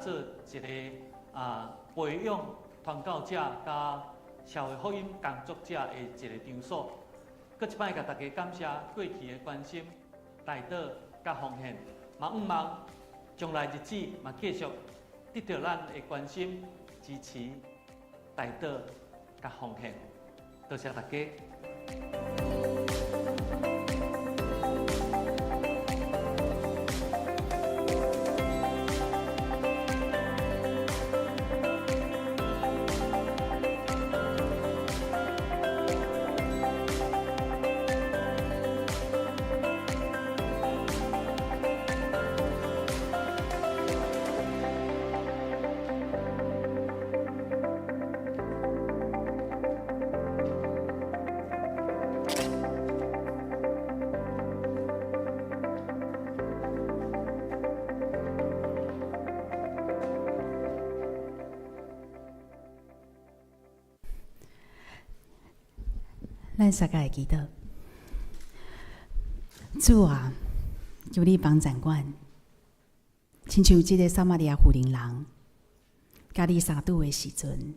做一个啊培養傳教者佮社會福音工作者的一個場所。閣一擺共大家感謝過去的關心、代禱佮奉獻，嘛向望將來日子嘛繼續得著咱的關心、支持、代禱佮奉獻。多謝大家。咱大家會祈禱，主啊，求你幫贊阮，親像這个撒瑪利亞婦人人，佮你相拄的時陣，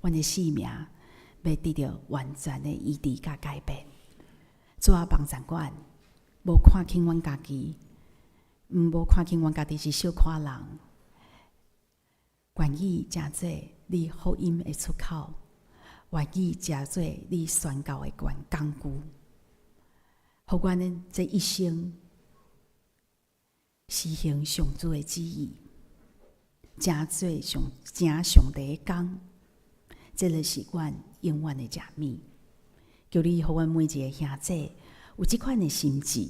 阮的生命欲得著完全的醫治佮改變。主啊，幫贊阮，無看輕阮家己，毋無看輕阮家己是小可人，願意成做你福音的出口。願意成做你宣教的工具，予阮的這一生實行上主的旨意，成做上成上帝的工，這就是阮永遠的食物。求你予阮每一个兄弟有這款的心志，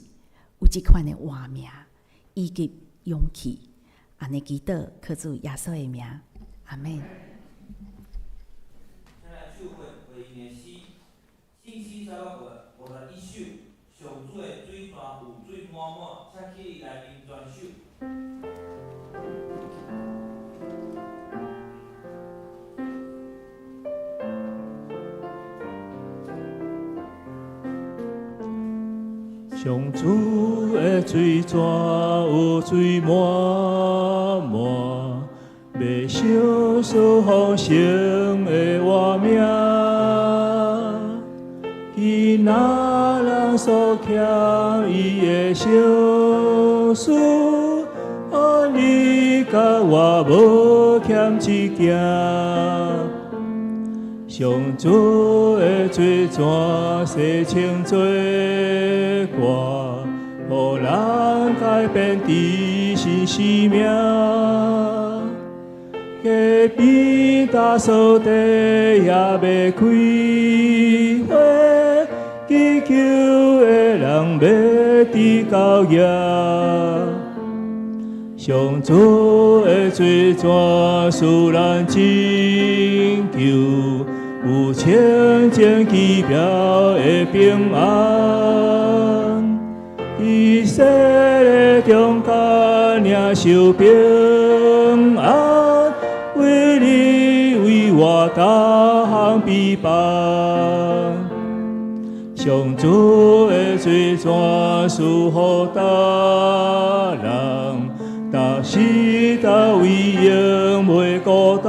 有這款的活命，以及勇氣，按呢祈禱，靠主耶穌的名，阿們。請來唱回應的詩，聖詩351首，上主的水泉有水滿滿，請起立來啉全首。上主的水泉有水滿滿，袂想赐丰盛的活命。伊若人所欠伊的相思，你佮我無欠一件。上主的水泉洗清罪过，予人改變知新生命。隔壁大扫地也欲开花，祈求的人欲得到业。上主的水泉赐咱拯救，有清淨奇妙的平安。佇世的中間領受平安，為你為我逐項備辦。上主的水泉賜予逐人，逐時逐位永袂孤單。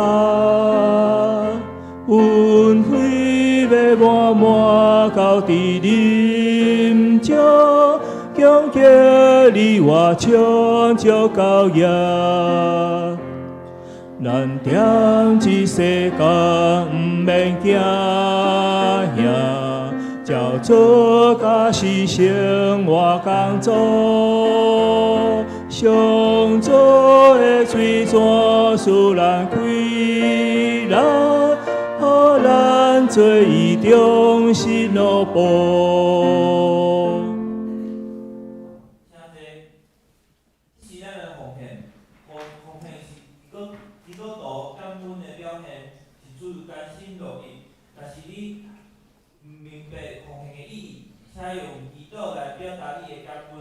恩惠欲滿滿到佇臨終，強強你我唱足到夜。咱踮這世間毋免驚嚇，照做家是生活工作。上主的水泉赐咱快樂，予咱做伊忠心奴僕。請坐。這是咱的奉獻，奉獻是基督徒感恩的表現，是自由甘心樂意。若是你毋明白奉獻的意義，請用祈禱來表達你的感恩。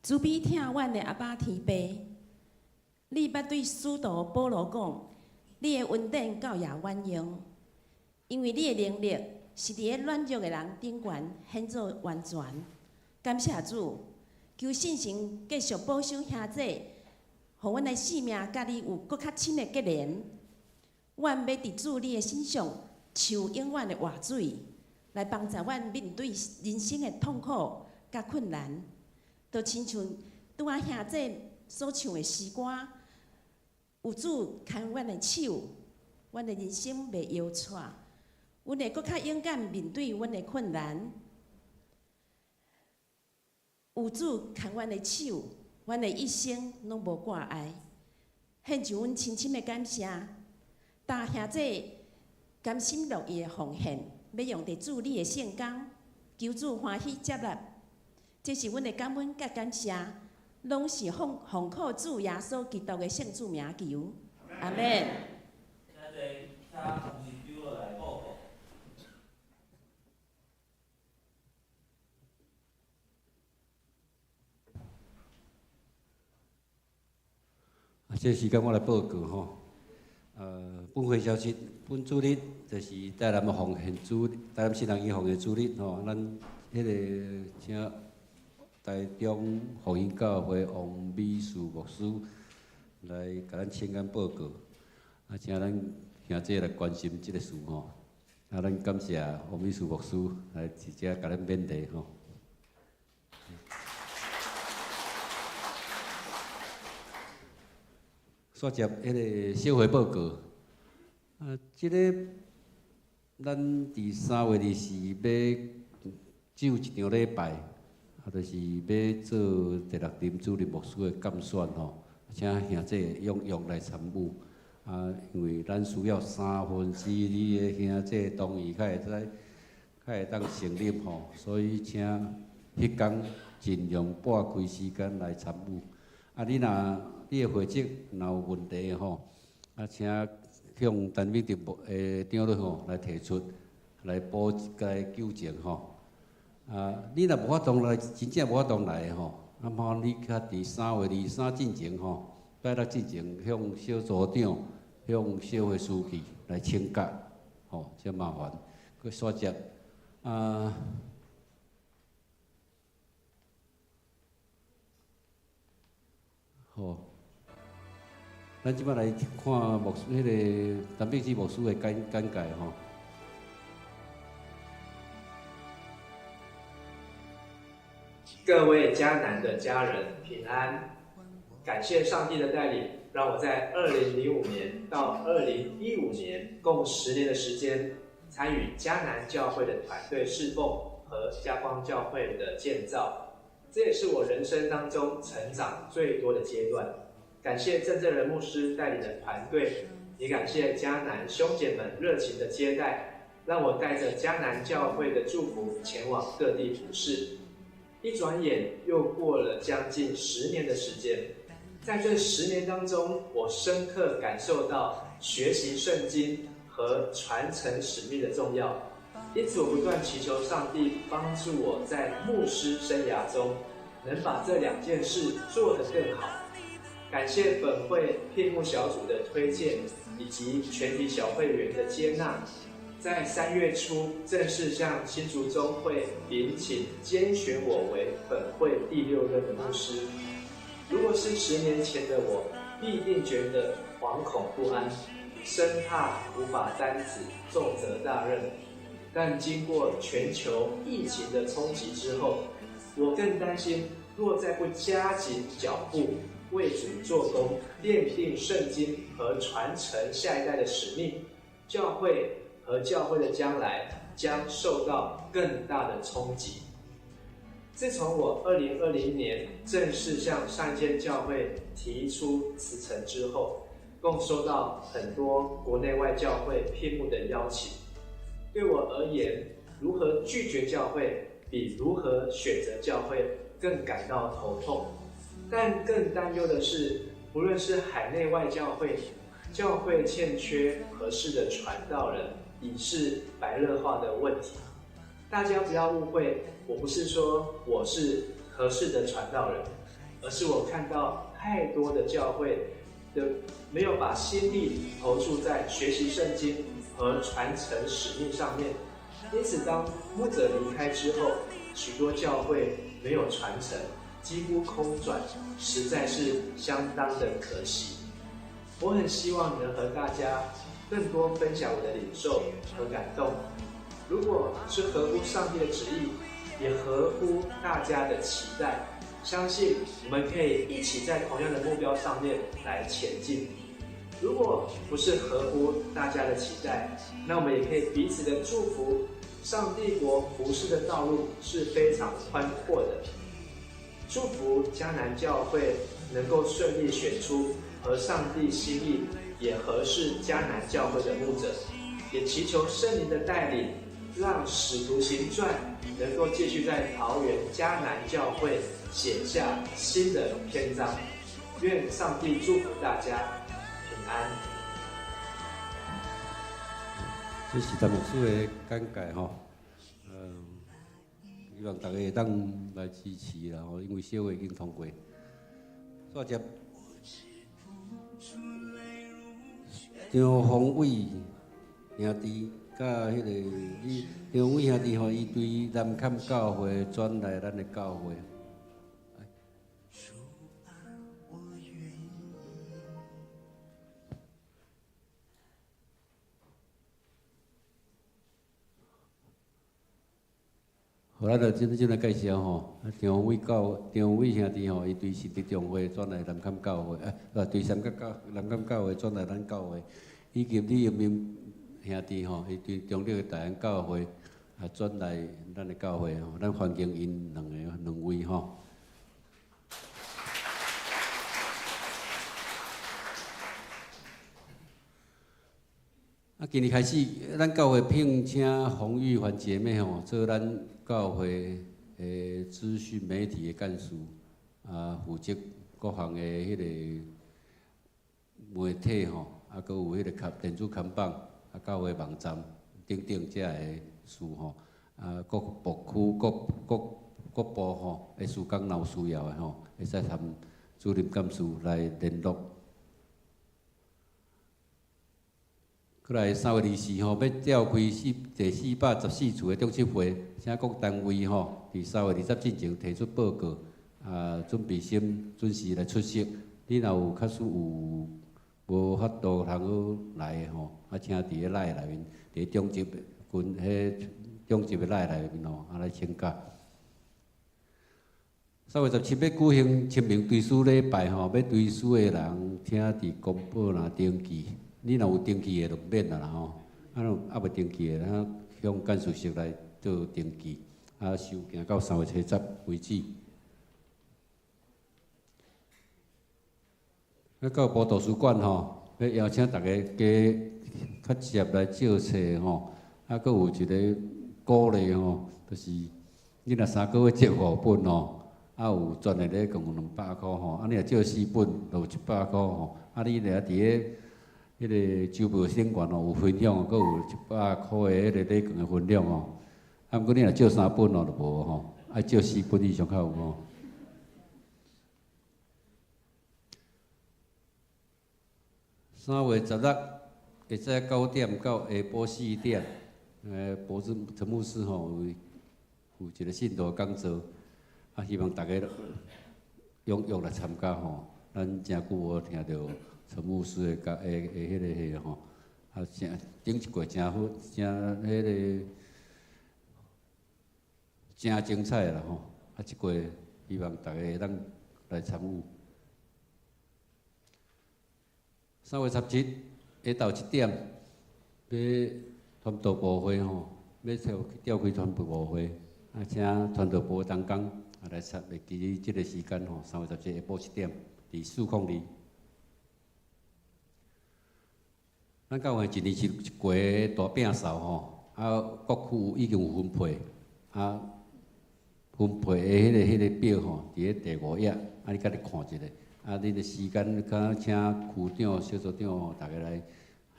慈悲疼阮的阿爸天父，你捌對使徒保羅講，你的恩典夠也阮用，因為你的能力是佇咧軟弱的人頂懸顯做完全。感謝主，求聖神繼續保守兄弟，予阮的性命佮你有閣較親的結連。阮欲佇主你的身上抽永遠的活水，來幫助阮面對人生的痛苦佮困難。就親像拄仔兄弟所唱的詩歌，有主牽阮的手，阮的人生袂搖掣，阮會閣較勇敢面對阮的困難。有主牽阮的手，阮的一生攏無掛礙。獻上阮深深的感謝，大兄弟甘心樂意的奉獻，欲用佇主你的聖工，求主歡喜接納。這是阮的感恩佮感謝，攏是奉奉靠主耶穌基督的聖主名求，阿們。現在請黃新長老來報告。啊，這個時間我來報告吼。本會消息，本主日就是台南的奉獻主，台南新人醫奉獻主日吼。咱彼個請台中福音教會王美樹牧師來共咱請安報告，啊，請咱兄弟來關心這個事吼。啊，咱感謝王美樹牧師來佇遮共咱勉勵吼。煞接彼個小會報告，啊，這个咱佇3月24欲上一場禮拜，啊，就是欲做第六林主任牧師的監選吼，請兄弟踴躍來參與。啊，因為咱需要2/3的兄弟同意，才會使，才會當成立吼，所以請彼工盡量撥開時間來參與。啊，你若你的會籍若有問題吼，啊，請向陳美德牧的長老吼來提出，來補來糾正吼。啊，你若無法度來，真正無法度來的吼，啊，麻煩你較佇3月23進前吼，拜六進前向小組長、向小會書記來請假，吼，真麻煩。閣煞接啊。好，咱這擺來看牧師，彼个陳碧芝牧師的簡簡介吼。各位迦南的家人平安，感謝上帝的帶領，讓我在2005年到2015年共10年的時間，參與迦南教會的團隊侍奉和嘉光教會的建造。這也是我人生當中成長最多的階段。感謝鄭正仁牧師帶領的團隊，也感謝迦南兄姐們熱情的接待，讓我帶着迦南教會的祝福前往各地服侍。一轉眼又過了將近十年的時間，在這十年當中，我深刻感受到學習聖經和傳承使命的重要。因此，我不斷祈求上帝幫助我在牧師生涯中能把這兩件事做得更好。感謝本會聘牧小組的推薦以及全體小會員的接納，在3月初正式向新竹中會稟請監選我為本會第六任的牧師。如果是10年前的我，必定覺得惶恐不安，生怕無法擔此重責大任。但經過全球疫情的衝擊之後，我更擔心，若再不加緊腳步為主做工，奠定聖經和傳承下一代的使命，教會和教會的將來將受到更大的衝擊。自從我2020年正式向上一間教會提出辭呈之後，共收到很多國內外教會聘牧的邀請。對我而言，如何拒絕教會，比如何選擇教會更感到頭痛。但更擔憂的是，不論是海內外教會，教會欠缺合適的傳道人，已是白熱化的問題。大家不要誤會，我不是說我是合適的傳道人，而是我看到太多的教會的没有把心力投注在学习圣经和传承使命上面。因此，当牧者离开之后，许多教会没有传承，几乎空转，实在是相当的可惜。我很希望能和大家更多分享我的领受和感动。如果是合乎上帝的旨意，也合乎大家的期待，相信我们可以一起在同样的目标上面来前进。如果不是合乎大家的期待，那我们也可以彼此的祝福。上帝国服事的道路是非常宽阔的。祝福迦南教会能够顺利选出合上帝心意，也合适迦南教会的牧者，也祈求圣灵的带领，让使徒行传能够继续在桃园迦南教会写下新的篇章。愿上帝祝福大家平安。这是陈牧师的简介吼，希望大家会当来支持啦吼，因为小会已经通过。煞接张宏伟兄弟，佮彼个伊张宏伟兄弟吼，伊对南崁教会转来咱的教会。好，咱就这阵来介绍吼，张伟教张伟兄弟吼，伊对新竹中会转来南崁教会，对三角教南崁教会转来咱教会，以及李永明兄弟吼，伊对中坜的大安教会啊转来咱的教会吼，咱欢迎𪜶两个两位吼。啊，今年开始，咱教会聘请洪玉环姐妹吼，做咱教会的资讯媒体的干事，啊，负责各项的彼个媒体吼，啊，阁有彼个看电子看板，啊，教会网站等等遮个事吼，啊，各部区各各各部吼的事工若有需要的吼，会使和主任干事来联络。阁来3月24吼，欲召开第414次的中执会，请各单位吼，伫3月20进前提出报告，啊，准备先准时来出席。你若有假使有无法度通好来的吼，啊，请伫咧 LINE 内面，伫中执群彼中执的 LINE 内面吼，啊来请假。3月17欲举行清明追思礼拜吼，欲追思的人，请伫公布栏登记。你若有登记的就免啦吼，啊若犹未登记的，咱向干事室来做登记，啊收件到3月7为止。啊，到部图书馆吼，欲邀请大家加较直接来借册吼，啊，阁有一个鼓励吼，就是你若三个月借五本吼，啊有全的礼券有200箍吼，啊你若借四本就有100箍吼，啊你若伫咧彼个周报顶悬吼有分享，阁有100箍的彼个礼券的分享吼。啊，毋过你若借三本哦，就无吼，爱借四本以上较有吼。3月16下早9点到下晡4点，博士陈牧师吼有一个信徒讲座，啊，希望大家踊跃来参加吼。咱诚久无听著陈牧师的教的的彼个彼吼，啊，诚顶一过诚好，诚彼个诚精彩啦吼。啊，这过希望大家会当来参与。3月17下昼1点，欲传道部会吼，欲召开传道部会，啊，请传道部同工啊来参，会记这个时间吼，3月17下晡1点，伫402。咱教会一年一过大摒扫吼，啊，各区已经有分配，啊，分配的彼个表吼，伫咧第5页，啊，你家己看一下。啊，恁的时间，敢请区长、小组长吼，大家来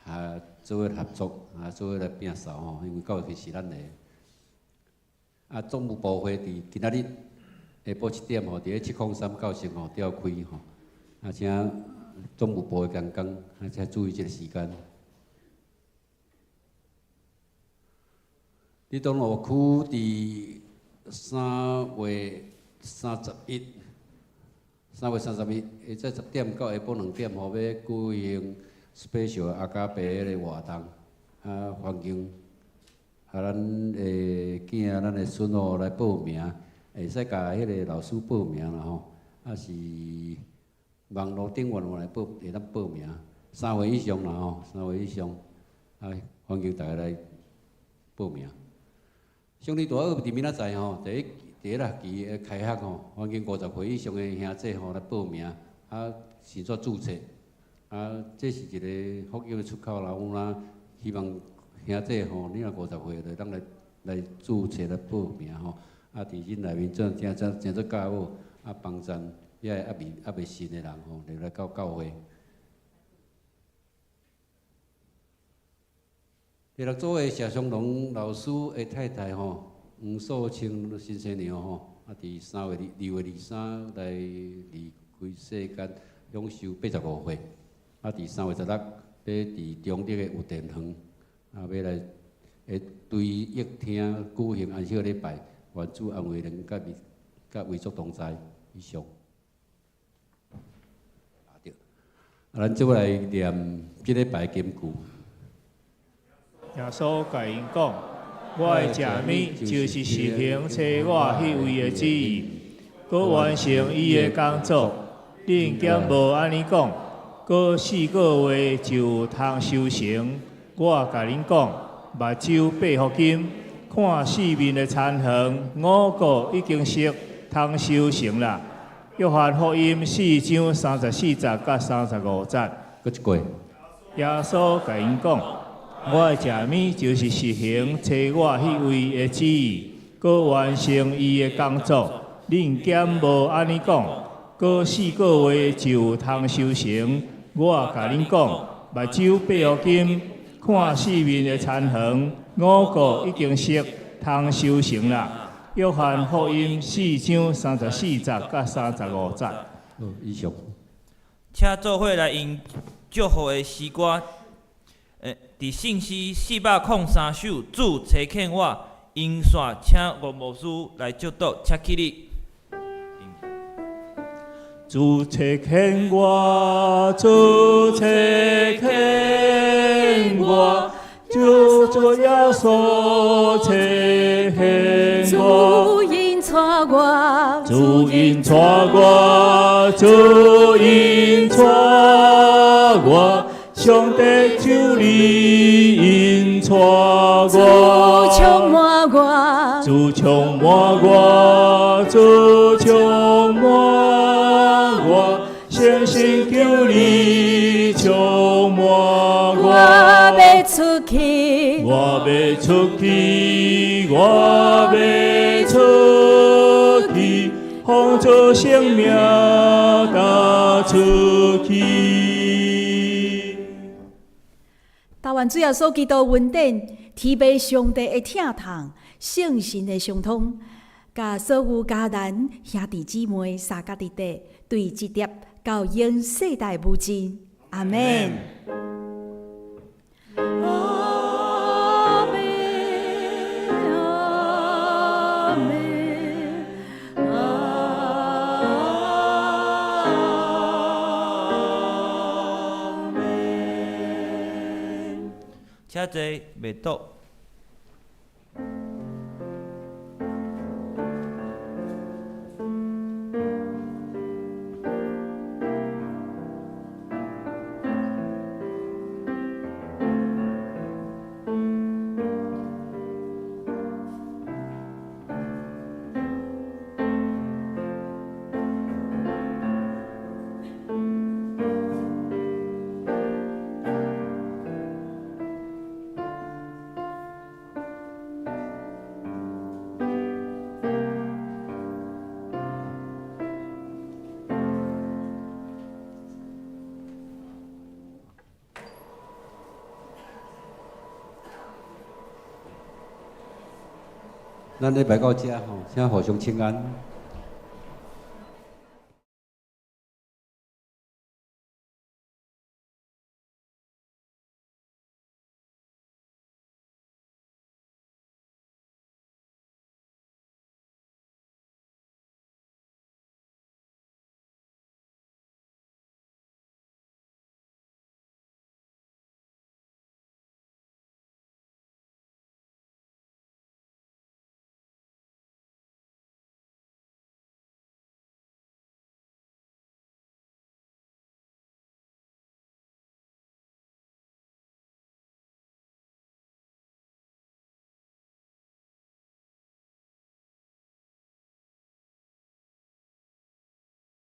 啊做伙合作，啊做伙来摒扫吼，因为教会是咱的。啊，总务部会伫今仔日下晡7点吼，伫咧703教室吼召开吼，啊，请总务部的同工，啊，请注意这个时间。伫东路区伫3月31，3月31，下早10点到下晡2点吼，欲举行 special 阿加贝彼个活动，啊，欢迎啊，咱的囝、咱的孙吼来报名，会使共彼个老师报名啦吼，啊是网路顶悬有来报，会当报名，3岁以上啦吼，3岁以上，啊，欢迎大家来报名。上帝大学伫明仔载吼，第一学期的开学吼，欢迎50岁以上的兄弟吼来报名，啊，先做注册，啊，这是一个福音的出口啦。有啦，希望兄弟吼，你若50岁就当来注册来报名吼，啊，伫恁内面做真真真做教好，啊，帮赞遐个犹未信的人吼，入来到教会。第六组的谢松龙老师的太太吼，黄素清新生娘吼，啊，伫2月23来离开世间，享寿85岁。啊，伫3月16，欲伫中坜的有电园，啊，欲来会追忆厅举行安息礼拜，愿主安慰恁佮佮遗族同在。以上。啊对，啊，咱这来念这礼拜金句。耶稣共𪜶讲：我的食物就是实行差我彼位的旨意，阁完成伊的工作。恁敢无按呢讲？阁四个月就有通收成。我共恁讲，目睭八福金，看四面的田园，五谷已经熟，通收成啦。约翰福音4章34节佮35节。阁一过。耶稣共𪜶讲：我的食物就是实行差我彼位的旨意，阁完成伊的工作。恁敢无按呢讲？阁四个月就有通收成。我共恁讲，目睭八福金，看四面的田园，五谷已经熟，通收成啦。约翰福音4章34节佮35节。好，以上。请做伙来用祝福的诗歌。伫圣诗403首，主差遣我，音线请吴牧师来祝祷，请起立。主差遣我，主差遣我，救主耶稣差遣我。主引带我，主引带我，主引带我。上帝求你引带我，主充满我，主充满我，主充满我，相信求你充满我。我欲出去，我欲出去，我欲出去，奉主圣名踏出去。但愿主耶稣基督恩典、天父上帝的疼痛、圣神的相通，佮所有家人、兄弟姊妹三甲伫底，对直直到永世代无尽。阿们。阿们，阿们，阿们。请坐，默祷。咱礼拜到遮吼，请互相请安。